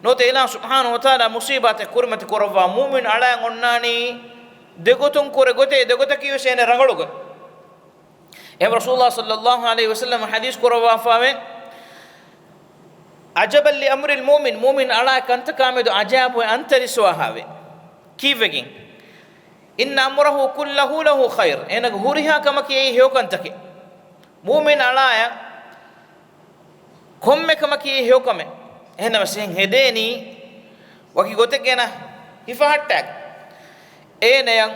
ނުވަތަ އިލާހު ސުބްޙާނަހު ވަތަޢާލާ މުޞީބާތެއް ކުރިމަތި ކުރައްވާ މުއުމިން އަޅާއަށް އޮންނާނީ ދެގޮތުން ކުރެ ގޮތެއް، އެ ދެގޮތަކީ ވެސް އޭނަ ރަނގަޅު ގޮތް. އެހެން ރަސޫލާ ޞައްލައްލާހު ޢަލައިހި ވަސައްލަމަ ޙަދީޘް ކުރައްވާފަވޭ، "عجبا لأمر المؤمن"، މުއުމިން އަޅާ ކަންތަކާމެދު އަޖައިބުވެ އަންތަރިސްވާހާވޭ. ކީއްވެގެން؟ "إن أمره كله له خير"، އޭނަގެ ހުރިހާ ކަމަކީ އެއީ ހެޔޮކަންތަކެއް. މުއުމިން އަޅާޔަށް ކޮންމެ ކަމަކީ ހެޔޮކަމެއް. އެހެންނަމަސް އެހެން ހެދޭނީ ވަކި ގޮތެއްގަ އޭނަ ހިފަހައްޓާގެން. އޭނަޔަށް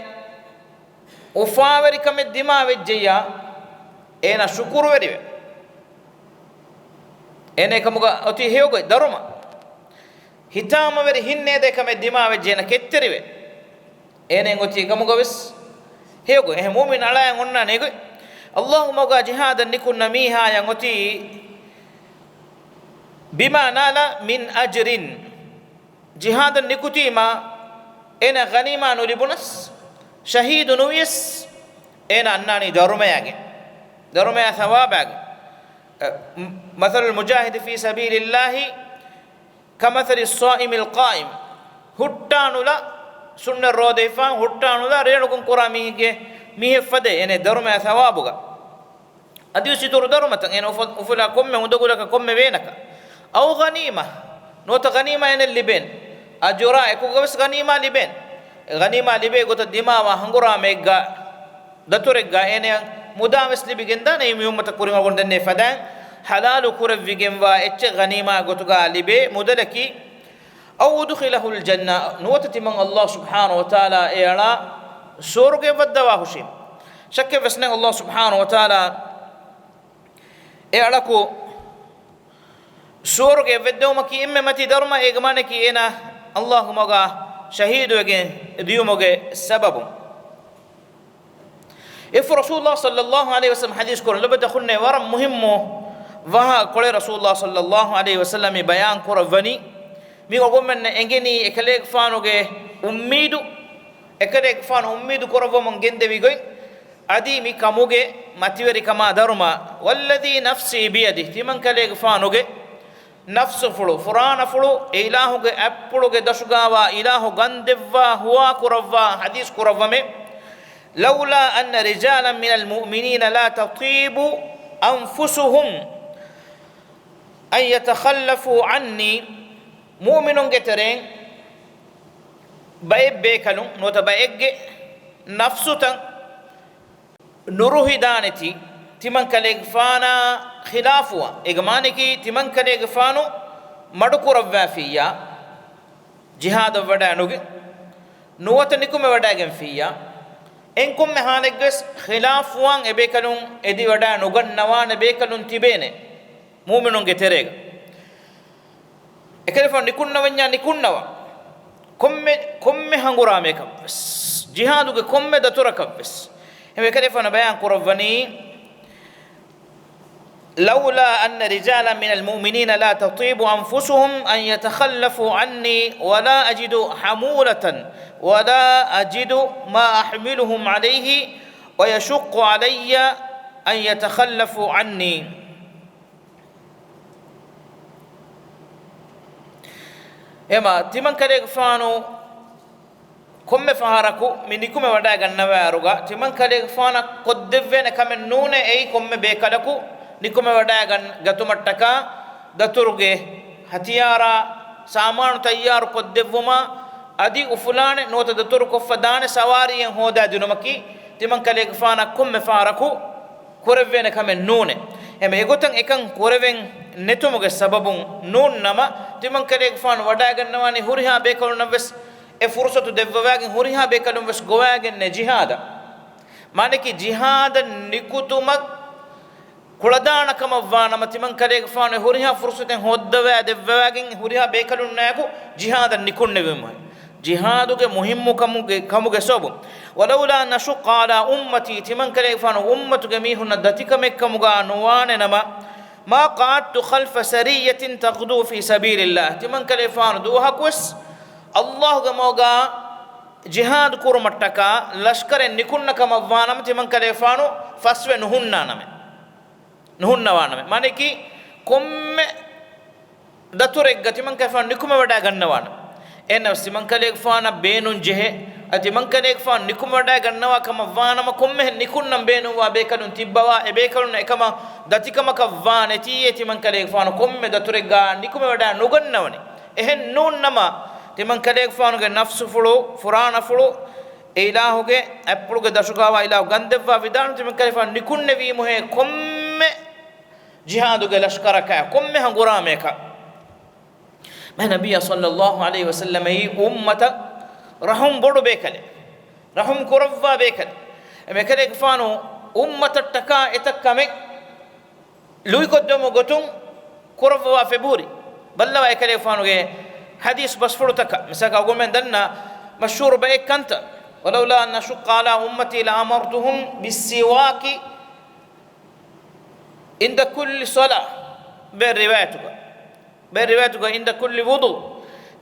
އުފާވެރިކަމެއް ދިމާވެއްޖެއްޔާ، އޭނަ ޝުކުރުވެރިވެ. އޭނަ އެކަމުގަ އޮތީ ހެޔޮގޮތް ދަރުމަ. ހިތާމަވެރި ހިތް ނޭދޭ ކަމެއް ދިމާވެއްޖެ އޭނަ ކެތްތެރިވެ. އޭނައަށް އޮތީ އެކަމުގަ ވެސް ހެޔޮގޮތް. އެހެން މުއުމިން އަޅާއަށް އޮންނާނެ އެގޮތް. އައްލާހު މަގުގަ ޖިހާދަށް ނިކުންނަ މީހާޔަށް އޮތީ بما نال من أجر. ޖިހާދަށް ނިކުތީމާ އޭނަ ޣަނީމާ ނުލިބުނަސް، ޝަހީދު ނުވިޔަސް، އޭނަ އަންނާނީ ދަރުމަޔާގެ، ދަރުމަޔާ ޘަވާބާގެ. އަ، مثل المجاهد في سبيل الله كمثل الصائم القائم. ހުއްޓާނުލާ، ސުންނަތް ރޯދަ ހިފާ ހުއްޓާނުލާ ރޭޅުކުން ކުރާ މީހެއްގެ، މީހެއް ފަދަ އޭނަ ދަރުމަޔާ ޘަވާބުގަ. އަދިވެސް އިތުރު ދަރުމަތައް އޭނަ އުފަ-، އުފުލާ ކޮންމެ އުނދަގުލަކަށް ކޮންމެ ވޭނަކަށް. އައު ޣަނީމަ، ނުވަތަ ޣަނީމާ އޭނަ ލިބޭނެ. އަޖުރާ އެކުގަވެސް ޣަނީމާ ލިބޭނެ. ޣަނީމާ ލިބޭ ގޮތަށް ދިމާވާ ހަނގުރާމައެއްގަ، ދަތުރެއްގަ އޭނަޔަށް މުދާވެސް ލިބިގެންދާނެ. މި އުއްމަތަށް ކުރިމަގުން ދެންނެވި ފަދައިން ޙަލާލު ކުރެވިގެންވާ އެއްޗެއް ޣަނީމާ ގޮތުގަ ލިބޭ މުދަލަކީ. أو أدخله الجنة، ނުވަތަ ތިމަން އައްލާހު ސުބްޙާނަހު ވަތަޢާލާ އެ އަޅާ ސުވަރުގެ ވައްދަވާ ހުށީމަ. ޝައްކެއް ވެސް ނެތް އައްލާހު ސުބްޙާނަހު ވަތަޢާލާ އެ އަޅަކު ސުވަރުގެ ވެއްދެވުމަކީ އެންމެ މަތީ ދަރުމަ، އޭގެ މާނައަކީ އޭނާ އައްލާހު މަގާ ޝަހީދުވެގެން ދިޔުމުގެ ސަބަބުން. އެފަ ރަސޫލާ ޞައްލައްލާހު ޢަލައިހި ވަސައްލަމަ ޙަދީޘް ކުރަން ލޮބުވެތި އަޚުންނޭ ވަރަށް މުހިއްމު ވާހަކަ ކޮޅެއް ރަސޫލާ ޞައްލައްލާހު ޢަލައިހި ވަސައްލަމަ ބަޔާން ކުރައްވަނީ. މި އަޅުގަނޑުމެންނަށް އެނގެނީ އެކަލޭގެފާނުގެ އުއްމީދު، އެކަލޭގެފާނު އުއްމީދު ކުރައްވަމުން ގެންދެވި ގޮތް، އަދި މި ކަމުގެ މަތިވެރިކަމާ ދަރުމަ، والذي نفسي بيده، ތިމަން ކަލޭގެފާނުގެ ނަފްސުފުޅު، ފުރާނަފުޅު، އެ އިލާހުގެ އަތްޕުޅުގެ ދަށުގާވާ އިލާހު ގަންދެއްވާ ހުވާ ކުރައްވާ ޙަދީޘް ކުރައްވަމެ، لولا أن رجالا من المؤمنين لا تطيب أنفسهم أن يتخلفوا عني، މުއުމިނުންގެ ތެރެއިން ބައެއް ބޭކަލުން ނުވަތަ ބައެއްގެ ނަފްސުތައް ނުރުހިދާނެތީ، ތިމަން ކަލޭގެފާނާ ޚިލާފުވާ، އޭގެ މާނައަކީ ތިމަން ކަލޭގެފާނު މަޑުކުރައްވާފިއްޔާ، ޖިހާދަށް ވަޑައި ނުގެ، ނުވަތަ ނިކުމެވަޑައިގެންފިއްޔާ، އެން ކޮންމެ ހާލެއްގަވެސް ޚިލާފުވާން އެބޭކަލުން އެދިވަޑައި ނުގަންނަވާނެ ބޭކަލުން ތިބޭނެ މުއުމިނުންގެ ތެރޭގަ. އެކަލޭފާނު ނިކުންނަވަންޏާ ނިކުންނަވާ. ކޮންމެ، ކޮންމެ ހަނގުރާމައަކަށްވެސް، ޖިހާދުގެ ކޮންމެ ދަތުރަކަށްވެސް، އެކަލޭފާނު ބަޔާން ކުރައްވަނީ، لولا أن رجالا من المؤمنين لا تطيب أنفسهم أن يتخلفوا عني ولا أجد حمولة ولا أجد ما أحملهم عليه ويشق علي أن يتخلفوا عني. އެމާ، ތިމަން ކަލޭގެފާނު ކޮންމެ ފަހަރަކު މި ނިކުމެ ވަޑައިގަންނަވާއިރުގަ، ތިމަން ކަލޭގެފާނަށް ކޮށްދެއްވޭނެ ކަމެއް ނޫނޭ އެއީ ކޮންމެ ބޭކަލަކު ނިކުމެ ވަޑައިގަން ގަތުމަށްޓަކާ، ދަތުރުގެ ހަތިޔާރާ ސާމާނު ތައްޔާރު ކޮށްދެއްވުމާ، އަދި އުފުލާނެ ނުވަތަ ދަތުރު ކޮށްފަ ދާނެ ސަވާރީއެއް ހޯދާ ދިނުމަކީ، ތިމަން ކަލޭގެފާނަށް ކޮންމެ ފަހަރަކު ކުރެވޭނެ ކަމެއް ނޫނޭ. އެމެ އެގޮތަށް އެކަން ކުރެވެން ނެތުމުގެ ސަބަބުން ނޫން ނަމަ، ތިމަން ކަލޭގެފާނު ވަޑައިގަންނަވާނީ ހުރިހާ ބޭކަލުންނަށްވެސް އެ ފުރުސަތު ދެއްވަވާގެން ހުރިހާ ބޭކަލުން ވެސް ގޮވާގެންނޭ ޖިހާދަށް. މާނައަކީ ޖިހާދަށް ނިކުތުމަށް ކުޅަދާނަކަމަށްވާނަމަ، ތިމަންކަލޭގެފާނު ހުރިހާ ފުރުސަތެއް ހޯއްދަވާ ދެއްވަވާގެން ހުރިހާ ބޭކަލުންނާއެކު ޖިހާދަށް ނިކުންނެވީމު. ޖިހާދުގެ މުހިއްމު ކަމުގެ، ކަމުގެ ސަބަބުން. ولولا أن أشق على أمتي، ތިމަންކަލޭގެފާނު އުއްމަތުގެ މީހުންނަށް ދަތިކަމެއްކަމުގާ ނުވާނެ ނަމަ، ما قعدت خلف سرية تغدو في سبيل الله، ތިމަންކަލޭގެފާނު ދުވަހަކުވެސް އައްލާހުގެ މަގުގާ ޖިހާދު ކުރުމަށްޓަކާ ލަޝްކަރެއް ނިކުންނަ ކަމަށްވާނަމަ، ތިމަންކަލޭގެފާނު ފަސްވެ ނުހުންނާނަމެ. ނުހުންނަވާނަމެ. މާނައަކީ ކޮންމެ ދަތުރެއްގަ ތިމަންކަލޭގެފާނު ނިކުމެވަޑައިގަންނަވާނަމެ. އެހެންނަމަވެސް ތިމަންކަލޭގެފާނަށް ބޭނުން ޖެހޭ، އަދި ތިމަންކަލޭގެފާނު ނިކުމެވަޑައިގަންނަވާ ކަމަށްވާނަމަ، ކޮންމެހެން ނިކުންނަން ބޭނުންވާ ބޭކަލުން ތިއްބަވާ، އެ ބޭކަލުންނަށް އެކަމަށް ދަތިކަމަކަށްވާ ނެތީއޭ ތިމަންކަލޭގެފާނު ކޮންމެ ދަތުރެއްގާ ނިކުމެވަޑައި ނުގަންނަވަނީ. އެހެން ނޫން ނަމަ، ތިމަންކަލޭގެފާނުގެ ނަފްސުފުޅު، ފުރާނަފުޅު، އެ އިލާހުގެ އަތްޕުޅުގެ ދަށުގާވާ އިލާހު ގަންދެއްވާ ވިދާޅު، ތިމަންކަލޭގެފާނު ނިކުންނެވީމުހޭ ކޮންމެ ޖިހާދުގެ ލަޝްކަރަކާ، ކޮންމެ ހަނގުރާމަޔަކާ. މާ ނަބިއްޔާ ޞައްލައްލާހު ޢަލައިހި ވަސައްލަމައީ އުއްމަތަށް ރަޙުމް ބޮޑު ބޭކަލެއް، ރަޙުމް ކުރައްވާ ބޭކަލެއް. އެކަލޭގެފާނު އުއްމަތަށްޓަކާ އެތައް ކަމެއް ލުއިކޮށްދެވުމުގެ ގޮތުން ކުރައްވަވާފަ އެބަހުރި. ބައްލަވާ އެކަލޭގެފާނުގެ ޙަދީޘް ބަސްފުޅުތަކަށް. މިސާލަކަށް އަޅުގަނޑުމެން ދަންނަ މަޝްހޫރު ބައެއް ކަންތައް، ولولا أن أشق على أمتي لأمرتهم بالسواك عند كل صلاة، ބައެއް ރިވާޔަތުގަ، ބައެއް ރިވާޔަތުގަ عند كل وضوء،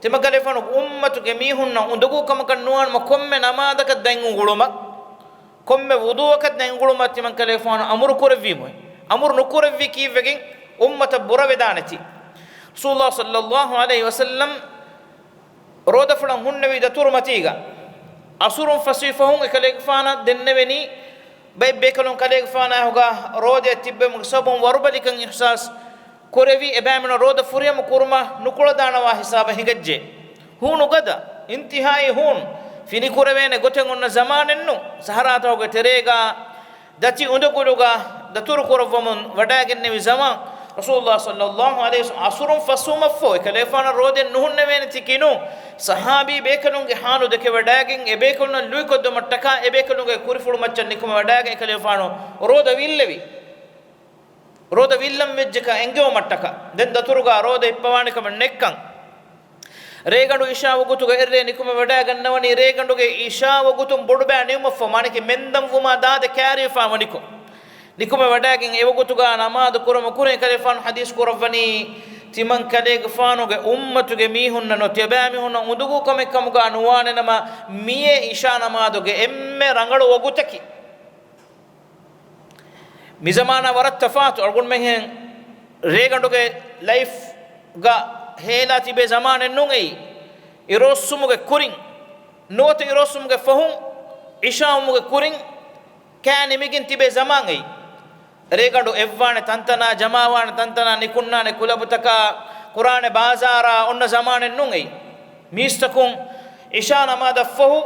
ތިމަންކަލޭގެފާނު އުއްމަތުގެ މީހުންނަށް އުނދަގޫ ކަމަކަށް ނުވާނަމަ ކޮންމެ ނަމާދަކަށް ދަތް އުނގުޅުމަށް، ކޮންމެ ވުޟޫއަކަށް ދަތް އުނގުޅުމަށް ތިމަންކަލޭގެފާނު އަމުރު ކުރެއްވީމު. އަމުރު ނުކުރެއްވީ ކީއްވެގެން؟ އުއްމަތަށް ބުރަވެދާނެތީ. ރަސޫލުﷲ ޞައްލައްލާހު ޢަލައިހި ވަސައްލަމް ރޯދަފުޅަށް ހުންނެވި ދަތުރު މަތީގަ، އަސުރުން ފަސްވި ފަހުން އެކަލޭގެފާނަށް ދެންނެވެނީ، ބައެއް ބޭކަލުން ކަލޭގެފާނާ ހިތުގަ ރޯދައަށް ތިއްބެވުމުގެ ސަބަބުން ވަރުބަލިކަން އިޙްސާސް ކުރެވި، އެބައިމީހުންނަށް ރޯދަ ފުރިހަމަ ކުރުމަށް ނުކުޅަދާނަވާ ހިސާބަށް ހިނގައްޖެ. ހޫނު ގަދަ، އިންތިހާއީ ހޫނު، ފިނިކުރެވޭނެ ގޮތެއް އޮންނަ ޒަމާނެއްނު، ސަހަރާތަކުގެ ތެރޭގަ ދަތި އުނދަގުލުގަ ދަތުރު ކުރައްވަމުން ވަޑައިގެންނެވި ޒަމާން، ރަސޫލުﷲ ޞައްލައްލާހު ޢަލައިހި ވަސައްލަމް އަސުރުން ފަސްވުމަށްފަހު އެކަލޭގެފާނަށް ރޯދައެއް ނުހުންނެވޭނެތީ ކިނޫން. ޞަޙާބީ ބޭކަލުންގެ ޙާލު ދެކެވަޑައިގެން، އެބޭކަލުންނަށް ލުއިކޮށްދެވުމަށްޓަކާ އެބޭކަލުންގެ ކުރިފުޅު މައްޗަށް ނިކުމެވަޑައިގެން އެކަލޭގެފާނު ރޯދަ ވިއްލެވި. ރޯދަ ވިއްލަން ވެއްޖެކަން އެންގެވުމަށްޓަކާ، ދެން ދަތުރުގަ ރޯދަ ހިއްޕަވާނެ ކަމެއް ނެތްކަން. ރޭގަނޑު އިޝާ ވަގުތުގަ އެއްރޭ ނިކުމެވަޑައިގަންނަވަނީ، ރޭގަނޑުގެ އިޝާ ވަގުތުން ބޮޑުބައި ނިމުމަށްފަހު، މާނައަކީ މެންދަންވުމާ ދާދަ ކާރިވެފާ ވަނިކޮށް. ނިކުމެވަޑައިގެން އެވަގުތުގަ ނަމާދު ކުރުމުގެ ކުރިން އެކަލޭގެފާނު ޙަދީޘް ކުރައްވަނީ، ތިމަން ކަލޭގެފާނުގެ އުއްމަތުގެ މީހުންނަށް ނުވަތަ އެބައިމީހުންނަށް އުނދަގޫ ކަމެއް ކަމުގަ ނުވާނެ ނަމަ، މިއީ އިޝާ ނަމާދުގެ އެންމެ ރަނގަޅު ވަގުތަކީ. މިޒަމާނާ ވަރަށް ތަފާތު. އަޅުގަނޑުމެން ރޭގަނޑުގެ ލައިފްގަ ހޭލާ ތިބޭ ޒަމާނެއް ނޫން އެއީ. އިރުއޮއްސުމުގެ ކުރިން ނުވަތަ އިރުއޮއްސުމުގެ ފަހުން، އިޝާވުމުގެ ކުރިން ކާ ނިމިގެން ތިބޭ ޒަމާން އެއީ. ރޭގަނޑު އެއްވާނެ ތަންތަނާ، ޖަމާވާނެ ތަންތަނާ، ނިކުންނާނެ ކުލަބުތަކާ، ކުރާނެ ބާޒާރާ އޮންނަ ޒަމާނެއް ނޫން އެއީ. މީސްތަކުން އިޝާ ނަމާދަށްފަހު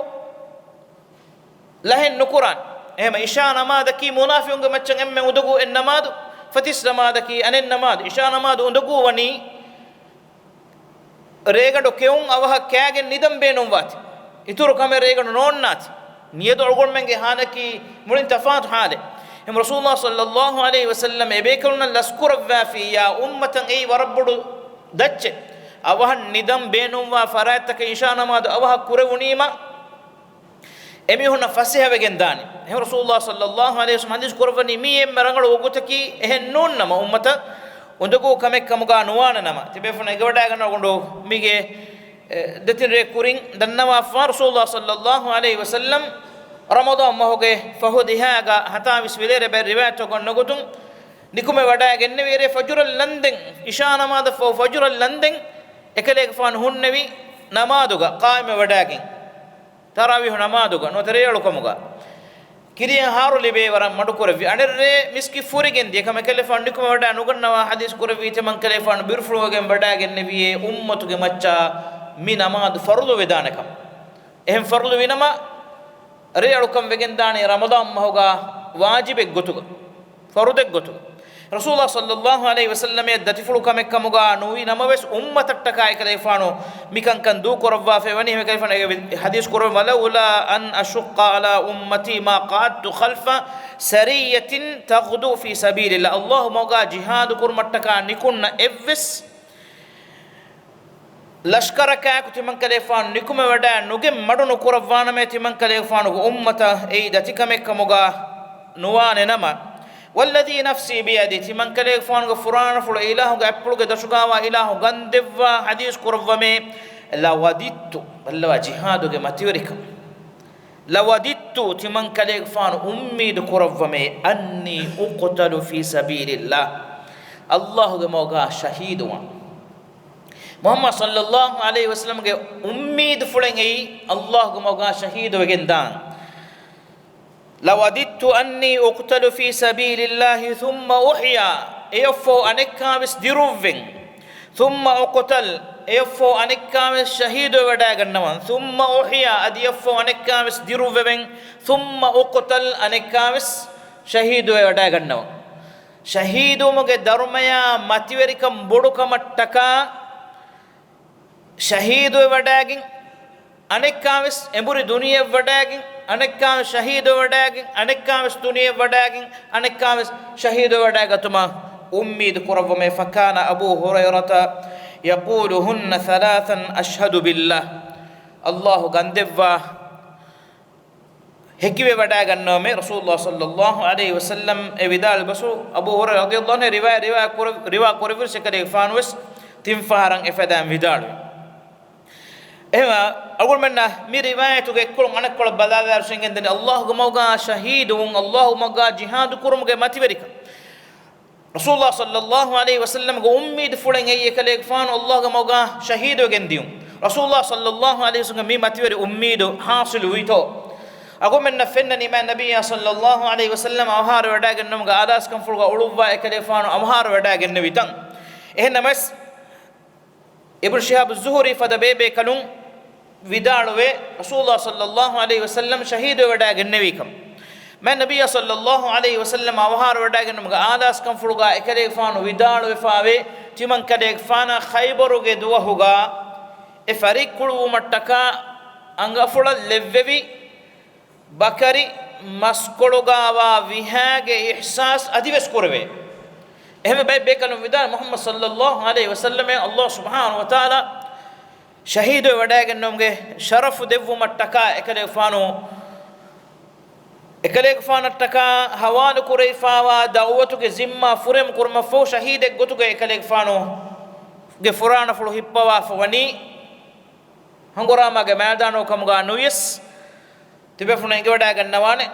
ލަހެއް ނުކުރާނެ. އެހެމަ އިޝާ ނަމާދަކީ މުނާފިޤުންގެ މައްޗަށް އެންމެ އުނދަގޫ އެއް ނަމާދު، ފަތިސް ނަމާދަކީ އަނެއް ނަމާދު. އިޝާ ނަމާދު އުނދަގޫ ވަނީ ރޭގަނޑު ކެއުން އަވަހަށް ކާގެން ނިދަން ބޭނުންވާތި. އިތުރު ކަމެއް ރޭގަނޑު ނޯންނާތި. މިއަދު އަޅުގަނޑުމެންގެ ހާލަކީ މުޅިން ތަފާތު ހާލެއް. އެހެމަ ރަސޫލުﷲ ޞައްލައްލާހު ޢަލައިހި ވަސައްލަމް އެބޭކަލުންނަށް ލަސްކުރައްވާފިއްޔާ އުއްމަތަށް އެއީ ވަރަށް ބޮޑު ދައްޗެއް. އަވަހަށް ނިދަން ބޭނުންވާ ފަރާތްތަކަށް އިޝާ ނަމާދު އަވަހަށް ކުރެވުނީމަ، އެމީހުންނަށް ފަސޭހަވެގެން ދާނެ. އެހެން ރަސޫލުﷲ ޞައްލައްލާހު ޢަލައިހި ވަސައްލަމް ޙަދީޘް ކުރައްވަނީ، މީ އެންމެ ރަނގަޅު ވަގުތަކީ، އެހެން ނޫން ނަމަ އުއްމަތަށް އުނދަގޫ ކަމެއް ކަމުގާ ނުވާނެ ނަމަ. ތިބޭފުޅުން އެނގިވަޑައިގަންނަވަ ގޮނޑު މީގެ، އެ، ދެތިން ރޭ ކުރިން ދަންނަވާފާ ރަސޫލުﷲ ޞައްލައްލާހު ޢަލައިހި ވަސައްލަމް ރަމަޟާން މަހުގެ ފަހު ދިހާގަ ހަތާވީސް ވިލޭރޭ ބައެއް ރިވާޔަތްތަކުން ނުގުތުން ނިކުމެ ވަޑައިގެންނެވި އެރޭ ފަޖުރަށް ލަންދެން، އިޝާ ނަމާދަށްފަހު ފަޖުރަށް ލަންދެން އެކަލޭގެފާނު ހުންނެވި ނަމާދުގަ ޤާއިމެއް ވަޑައިގެން. ތަރާވީހު ނަމާދުގަ ނުވަތަ ރޭއަޅުކަމުގަ ކިރިޔަށް ހާރު ލިބޭ ވަރަށް މަޑުކުރެއްވި. އަނެއްރޭ މިސްކިތް ފުރިގެން ދިޔަ ކަމަށް އެކަލޭފާނު ނިކުމެވަޑައި ނުގަންނަވާ ޙަދީޘް ކުރެއްވީ، ތިމަން ކަލޭފާނު ބިރުފުޅުވެގެން ވަޑައިގެންނެވިއޭ އުއްމަތުގެ މައްޗަށް މި ނަމާދު ފަރުޟު ވެދާނެ ކަމަށް. އެހެން ފަރުޟު ވިނަމަ ރޭއަޅުކަން ވެގެންދާނީ ރަމަޟާން މަހުގަ ވާޖިބެއް ގޮތުގަ، ފަރުޟެއް ގޮތުގަ. ރަސޫލާ ޞައްލައްލާހު ޢަލައިހި ވަސައްލަމަށް ދަތިފުޅު ކަމެއް ކަމުގަ ނުވި ނަމަވެސް، އުއްމަތަށްޓަކާ އެކަލޭގެފާނު މިކަންކަން ދޫކުރައްވާފައި ވަނީ. އެކަލޭގެފާނު އެ ޙަދީޘް ކުރައްވަނީ، "ولولا أن أشق على أمتي ما قعدت خلف سرية تغدو في سبيل الله." ﷲ މަގުގަ ޖިހާދު ކުރުމަށްޓަކާ ނިކުންނަ އެއްވެސް ލަޝްކަރަކާއެކު ތިމަންކަލޭގެފާނު ނިކުމެވަޑައި ނުގެން މަޑު ނުކުރައްވާނަމޭ، ތިމަންކަލޭގެފާނުގެ އުއްމަތަށް އެއީ ދަތިކަމެއް ކަމުގަ ނުވާނެ ނަމަ، "والذي نفسي بيده"، ތިމަންކަލޭގެފާނުގެ ފުރާނަފުޅު އިލާހުގެ އަތްޕުޅުގެ ދަށުގައިވާ އިލާހު ގަންދެއްވާ ޙަދީޘް ކުރައްވަމޭ، "لوددت"، ބައްލަވާ ޖިހާދުގެ މަތިވެރިކަން، "لوددت"، ތިމަންކަލޭގެފާނު އުއްމީދު ކުރައްވަމޭ، "أني أقتل في سبيل الله"، ﷲ ގެ މަގުގަ ޝަހީދުވާން. މުޙައްމަދު ޞައްލައްލާހު ޢަލައިހި ވަސައްލަމްގެ އުއްމީދުފުޅެއް އެއީ ﷲ ގެ މަގުގަ ޝަހީދުވެގެން ދާން. "لوددت أني أقتل في سبيل الله ثم أحيا"، އެޔަށްފަހު އަނެއްކާވެސް ދިރުއްވެން. "ثم أقتل"، އެޔަށްފަހު އަނެއްކާވެސް ޝަހީދުވެވަޑައިގަންނަވަން. "ثم أحيا"، އަދި އެޔަށްފަހު އަނެއްކާވެސް ދިރުއްވެވެން. "ثم أقتل"، އަނެއްކާވެސް ޝަހީދުވެވަޑައިގަންނަވަން. ޝަހީދުވުމުގެ ދަރުމަޔާ މަތިވެރިކަން ބޮޑުކަމަށްޓަކާ، ޝަހީދުވެވަޑައިގެން، އަނެއްކާވެސް އެނބުރި ދުނިޔެއަށް ވަޑައިގެން، އަނެއްކާވެސް ޝަހީދުވެވަޑައިގެން، އަނެއްކާވެސް ދުނިޔެއަށް ވަޑައިގެން، އަނެއްކާވެސް ޝަހީދުވެވަޑައިގަތުމަށް އުއްމީދު ކުރައްވަމޭ. "فكان أبو هريرة يقولهن ثلاثا أشهد بالله". ﷲ ގަންދެއްވާ ހެކިވެވަޑައިގަންނަވަމޭ. ރަސޫލުﷲ ޞައްލައްލާހު ޢަލައިހި ވަސައްލަމް އެ ވިދާޅުވި ބަސްފުޅު އަބޫ ހުރައިރާ ރަޟިޔައްލާހު ޢަންހު ރިވާ، ރިވާ ކުރެ-، ރިވާ ކުރެއްވިއިރު އެކަލޭގެފާނުވެސް ތިން ފަހަރަށް އެފަދައިން ވިދާޅުވި. އެހެންވެ، އަޅުގަނޑުމެންނަށް މި ރިވާޔަތުގެ އެއްކޮޅުން އަނެއްކޮޅަށް ބަލާލާއިރު އެނގެންދަނީ، ﷲ ގެ މަގުގަ ޝަހީދުވުން، ﷲ ގެ މަގުގަ ޖިހާދު ކުރުމުގެ މަތިވެރިކަން. ރަސޫލުﷲ ޞައްލައްލާހު ޢަލައިހި ވަސައްލަމްގެ އުއްމީދުފުޅެއް އެއީ އެކަލޭގެފާނު ﷲ ގެ މަގުގަ ޝަހީދުވެގެން ދިޔުން. ރަސޫލުﷲ ޞައްލައްލާހު ޢަލައިހި ވަސައްލަމްގެ މި މަތިވެރި އުއްމީދު ޙާޞިލުވީތޯ؟ އަޅުގަނޑުމެންނަށް ފެންނަނީ މާތް ނަބިއްޔާ ޞައްލައްލާހު ޢަލައިހި ވަސައްލަމް އަވަހާރަވެވަޑައިގެންނެވުމުގެ އާލާސްކަންފުޅުގަ އުޅުއްވާ އެކަލޭގެފާނު އަވަހާރަވެވަޑައިގެންނެވި ތަން. އެހެންނަމަވެސް، އިބްނު ޝިހާބު ޒުހުރީ ފަދަ ބޭބޭކަލުން ވިދާޅުވޭ، ރަސޫލުﷲ ޞައްލައްލާހު ޢަލައިހި ވަސައްލަމް ޝަހީދުވެވަޑައިގެންނެވީކަން. މާތް ނަބިއްޔާ ޞައްލައްލާހު ޢަލައިހި ވަސައްލަމް އަވަހާރަވެވަޑައިގެންނެވުމުގެ އާލާސްކަންފުޅުގަ އެކަލޭގެފާނު ވިދާޅުވެފާވޭ، ތިމަން ކަލޭގެފާނަށް ޚައިބަރުގެ ދުވަހުގަ އެ ފަރިއްކުޅުވުމަށްޓަކާ އަނގަފުޅަށް ލެއްވެވި ބަކަރި މަސްކޮޅުގައިވާ ވިހާގެ އިޙްސާސް އަދިވެސް ކުރެވޭ. އެހެންވެ ބައެއް ބޭކަލުން ވިދާޅުވި، މުޙައްމަދު ޞައްލައްލާހު ޢަލައިހި ވަސައްލަމަށް ﷲ ސުބްޙާނަހޫ ވަތަޢާލާ ޝަހީދުވެވަޑައިގެންނެވުމުގެ ޝަރަފު ދެއްވުމަށްޓަކާ އެކަލޭގެފާނު، އެކަލޭގެފާނަށްޓަކާ ހަވާލު ކުރެވިފާވާ ދަޢުވަތުގެ ޒިންމާ ފުރިހަމަ ކުރުމަށްފަހު ޝަހީދެއްގޮތުގައި އެކަލޭގެފާނުގެ ފުރާނަފުޅު ހިއްޕަވާފަ ވަނީ ހަނގުރާމާގެ މައިދާނު ކަމުގަ ނުވިޔަސް، ތިބޭފުޅުން އެނގިވަޑައިގަންނަވާނެ،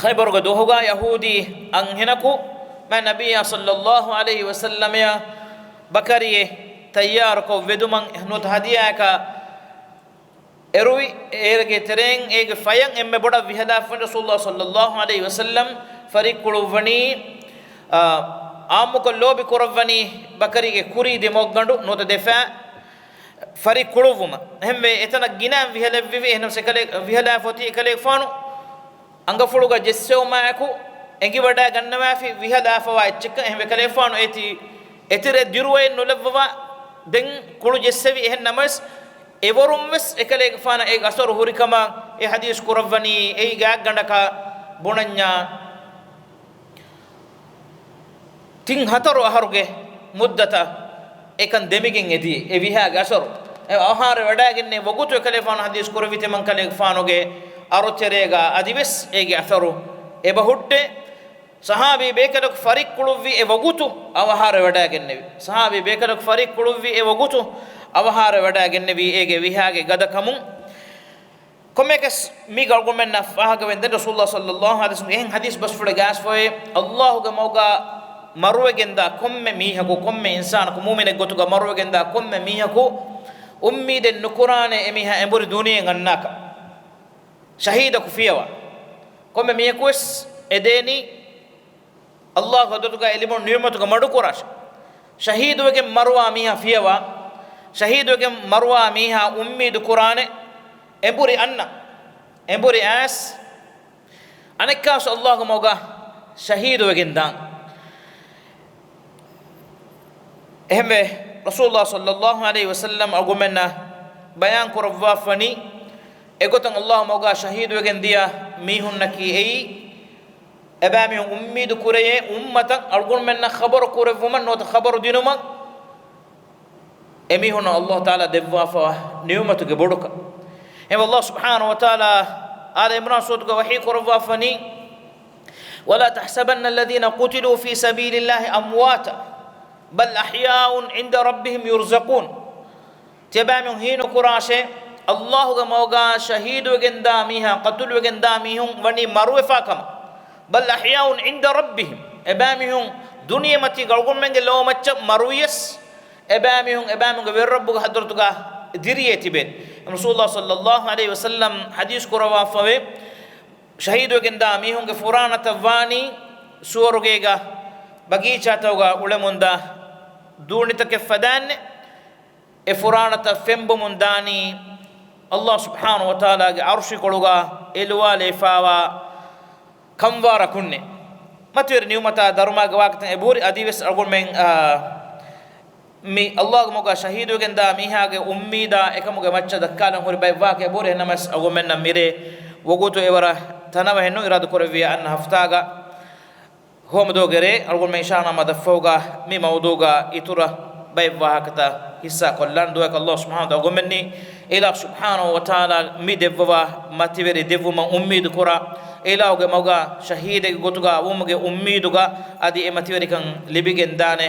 ޚައިބަރުގެ ދުވަހުގަ ޔަހޫދީ އަންހެނަކު މާތް ނަބިއްޔާ ޞައްލައްލާހު ޢަލައިހި ވަސައްލަމައަށް ބަކަރިއެއް ތައްޔާރުކޮށް ވެދުމަށް ނުވަތަ ހަދިޔާއަކަށް އެރުވި، އޭރުގެ ތެރެއިން އޭގެ ފަޔަށް އެންމެ ބޮޑަށް ވިހަލާފަ ވަނީ ރަސޫލުﷲ ޞައްލައްލާހު ޢަލައިހި ވަސައްލަމް ފަރިއްކުޅުއްވަނީ، އާ، އާއްމުކޮށް ލޯބި ކުރައްވަނީ ބަކަރީގެ ކުރީ ދެމޮއްގަނޑު ނުވަތަ ދެފައި ފަރިއްކުޅުއްވުމަށް. އެހެންވެ، އެތަނަށް ގިނައިން ވިހަލައްވެވި. އެހެނަސް އެކަލޭ-، ވިހަލާފަ އޮތީ އެކަލޭގެފާނު އަނގަފުޅުގަ ޖެއްސެވުމާއެކު އެނގިވަޑައިގަންނަވާފި ވިހަލާފަވާ އެއްޗެއްކަން. އެހެންވެ، އެކަލޭގެފާނު އޭތި އެތެރެ ދިރުވައެއް ނުލައްވަވާ ދެން ކުޅު ޖެއްސެވި. އެހެން ނަމަވެސް، އެވަރުން ވެސް އެކަލޭގެފާނަށް އޭގެ އަސަރު ހުރިކަމަށް އެ ޙަދީޘް ކުރައްވަނީ، އެއީ ގާތްގަނޑަކަށް ބުނަންޏާ ތިން ހަތަރު އަހަރުގެ މުއްދަތަށް އެކަން ދެމިގެން އެދި، އެ ވިހާގެ އަސަރު. އެ އަވަހާރަވެވަޑައިގެންނެވި ވަގުތު އެކަލޭގެފާނު ޙަދީޘް ކުރެއްވި ތިމަން ކަލޭގެފާނުގެ އަރުތެރޭގަ އަދިވެސް އޭގެ އަސަރު އެބަހުއްޓޭ. ޞަޙާބީ ބޭކަލަކު ފަރިއްކުޅުއްވި އެ ވަގުތު އަވަހާރަވެވަޑައިގެންނެވި. ޞަޙާބީ ބޭކަލަކު ފަރިއްކުޅުއްވި އެ ވަގުތު އަވަހާރަވެވަޑައިގެންނެވީ އޭގެ ވިހާގެ ގަދަކަމުން. ކޮންމެއަކަސް މީގަ އަޅުގަނޑުމެންނަށް ފާހަގަވެގެންދަނީ ރަސޫލުﷲ ޞައްލައްލާހު ޢަލައިހި ވަސައްލަމްގެ އެހެން ޙަދީޘް ބަސްފުޅެއްގައި އައިސްފައި، ﷲ ގެ މަގުގަ މަރުވެގެންދާ ކޮންމެ މީހަކު، ކޮންމެ އިންސާނަކު، މުއުމިނެއްގޮތުގަ މަރުވެގެންދާ ކޮންމެ މީހަކު އުއްމީދެއް ނުކުރާނެ އެމީހާ އެނބުރި ދުނިޔެއިން އަންނާކަށް. ޝަހީދަކު ފިޔަވާ ކޮންމެ މީހަކުވެސް އެދޭނީ ﷲ ގެ ޙަޟްރަތުގަ އެ ލިބުނު ނިޢުމަތުގަ މަޑުކުރާށޭ. ޝަހީދުވެގެން މަރުވާ މީހާ ފިޔަވާ، ޝަހީދުވެގެން މަރުވާ މީހާ އުއްމީދު ކުރާނެ އެނބުރި އަންނަ، އެނބުރި އައިސް، އަނެއްކާވެސް ﷲ ގެ މަގުގަ ޝަހީދުވެގެން ދާން. އެހެންވެ، ރަސޫލުﷲ ޞައްލަﷲ ޢަލައިހި ވަސައްލަމް އަޅުގަނޑުމެންނަށް ބަޔާން ކުރައްވާފަނީ، އެގޮތަށް ﷲ މަގުގަ ޝަހީދުވެގެން ދިޔަ މީހުންނަކީ އެއީ، އެބައިމީހުން އުއްމީދު ކުރެޔޭ އުއްމަތަށް އަޅުގަނޑުމެންނަށް ޚަބަރު ކުރެއްވުމަށް ނުވަތަ ޚަބަރު ދިނުމަށް، އެމީހުންނަށް ﷲ ތަޢާލާ ދެއްވާފަވާ ނިޢުމަތުގެ ބޮޑުކަން. އެހެންވެ، ﷲ ސުބްޙާނަހޫ ވަތަޢާލާ އާލު ޢިމްރާން ސޫރަތުގަ ވަޙީ ކުރައްވާފަނީ، ولا تحسبن الذين قتلوا في سبيل الله أمواتا بل أحياء عند ربهم يرزقون. ތިޔަބައިމީހުން ހީނުކުރާށޭ، ﷲގެ މަގުގަ ޝަހީދުވެގެންދާ މީހާ، ޤަތުލުވެގެންދާ މީހުން ވަނީ މަރުވެފާ ކަމަށް. بل أحياء عند ربهم. އެބައިމީހުން ދުނިޔެމަތީ އަޅުގަނޑުމެންގެ ލޯމައްޗަށް މަރުވިޔަސް، އެބައިމީހުން އެބައިމީހުންގެ ވެރިރައްބުގެ ޙަޟްރަތުގަ ދިރިއޭ ތިބޭނެ. ރަސޫލުﷲ ޞައްލަﷲ ޢަލައިހި ވަސައްލަމް ޙަދީޘް ކުރައްވާފަވޭ، ޝަހީދުވެގެންދާ މީހުންގެ ފުރާނަތައް ވާނީ ސުވަރުގޭގަ ބަގީޗާތަކުގަ އުޅެމުންދާ ދޫނިތަކެއް ފަދައިންނޭ. އެ ފުރާނަތައް ފެންބޮމުން ދާނީ ﷲ ސުބްޙާނަހޫ ވަތަޢާލާގެ ޢަރުޝި ކޮޅުގަ އެލުވާލައިފާވާ ކަންވާރަކުންނޭ. މަތިވެރި ނިޢުމަތާ ދަރުމައިގެ ވާހަކަތައް އެބަހުރި. އަދިވެސް އަޅުގަނޑުމެން، އާ، މި ﷲގެ މަގުގަ ޝަހީދުވެގެންދާ މީހާގެ އުއްމީދާ އެކަމުގެ މައްޗަށް ދައްކާލަން ހުރި ބައެއް ވާހަކަ އެބަހުރި. އެހެންނަމަވެސް އަޅުގަނޑުމެންނަށް މިރޭ ވަގުތު އެވަރަށް ތަނަވަހެއްނު. އިރާދަ ކުރެއްވިޔާ އަންނަ ހަފްތާގަ ހޯމަދުވަހުގެ ރޭ އަޅުގަނޑުމެން އިންޝާﷲ ނަމާދަށްފަހުގަ މި މައުޟޫޢުގަ އިތުރަށް ބައެއް ވާހަކަތައް ޙިއްޞާ ކޮށްލާނެ. ދުޢާއަކީ ﷲ ސުބްޙާނަހޫ ވަތަޢާލާ އަޅުގަނޑުމެންނަށް އިލާހު ސުބްޙާނަހޫ ވަތަޢާލާ މި ދެއްވަވާ މަތިވެރި ދެއްވުމަށް އުއްމީދު ކުރާ، އިލާހުގެ މަގުގަ ޝަހީދެއްގެ ގޮތުގަ ވުމުގެ އުއްމީދުގަ އަދި އެ މަތިވެރިކަން ލިބިގެންދާނެ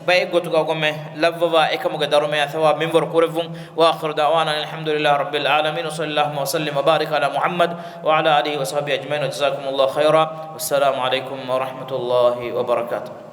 ބައެއްގޮތުގަ އަޅުގަނޑުމެން ލައްވަވާ އެކަމުގެ ދަރުމަޔާ ޘަވާބު މިންވަރު ކުރެއްވުން. وآخر دعوانا أن الحمد لله رب العالمين، وصلى اللهم وسلم وبارك على محمد وعلى آله وصحبه أجمعين، وجزاكم الله خيرا، والسلام عليكم ورحمة الله وبركاته.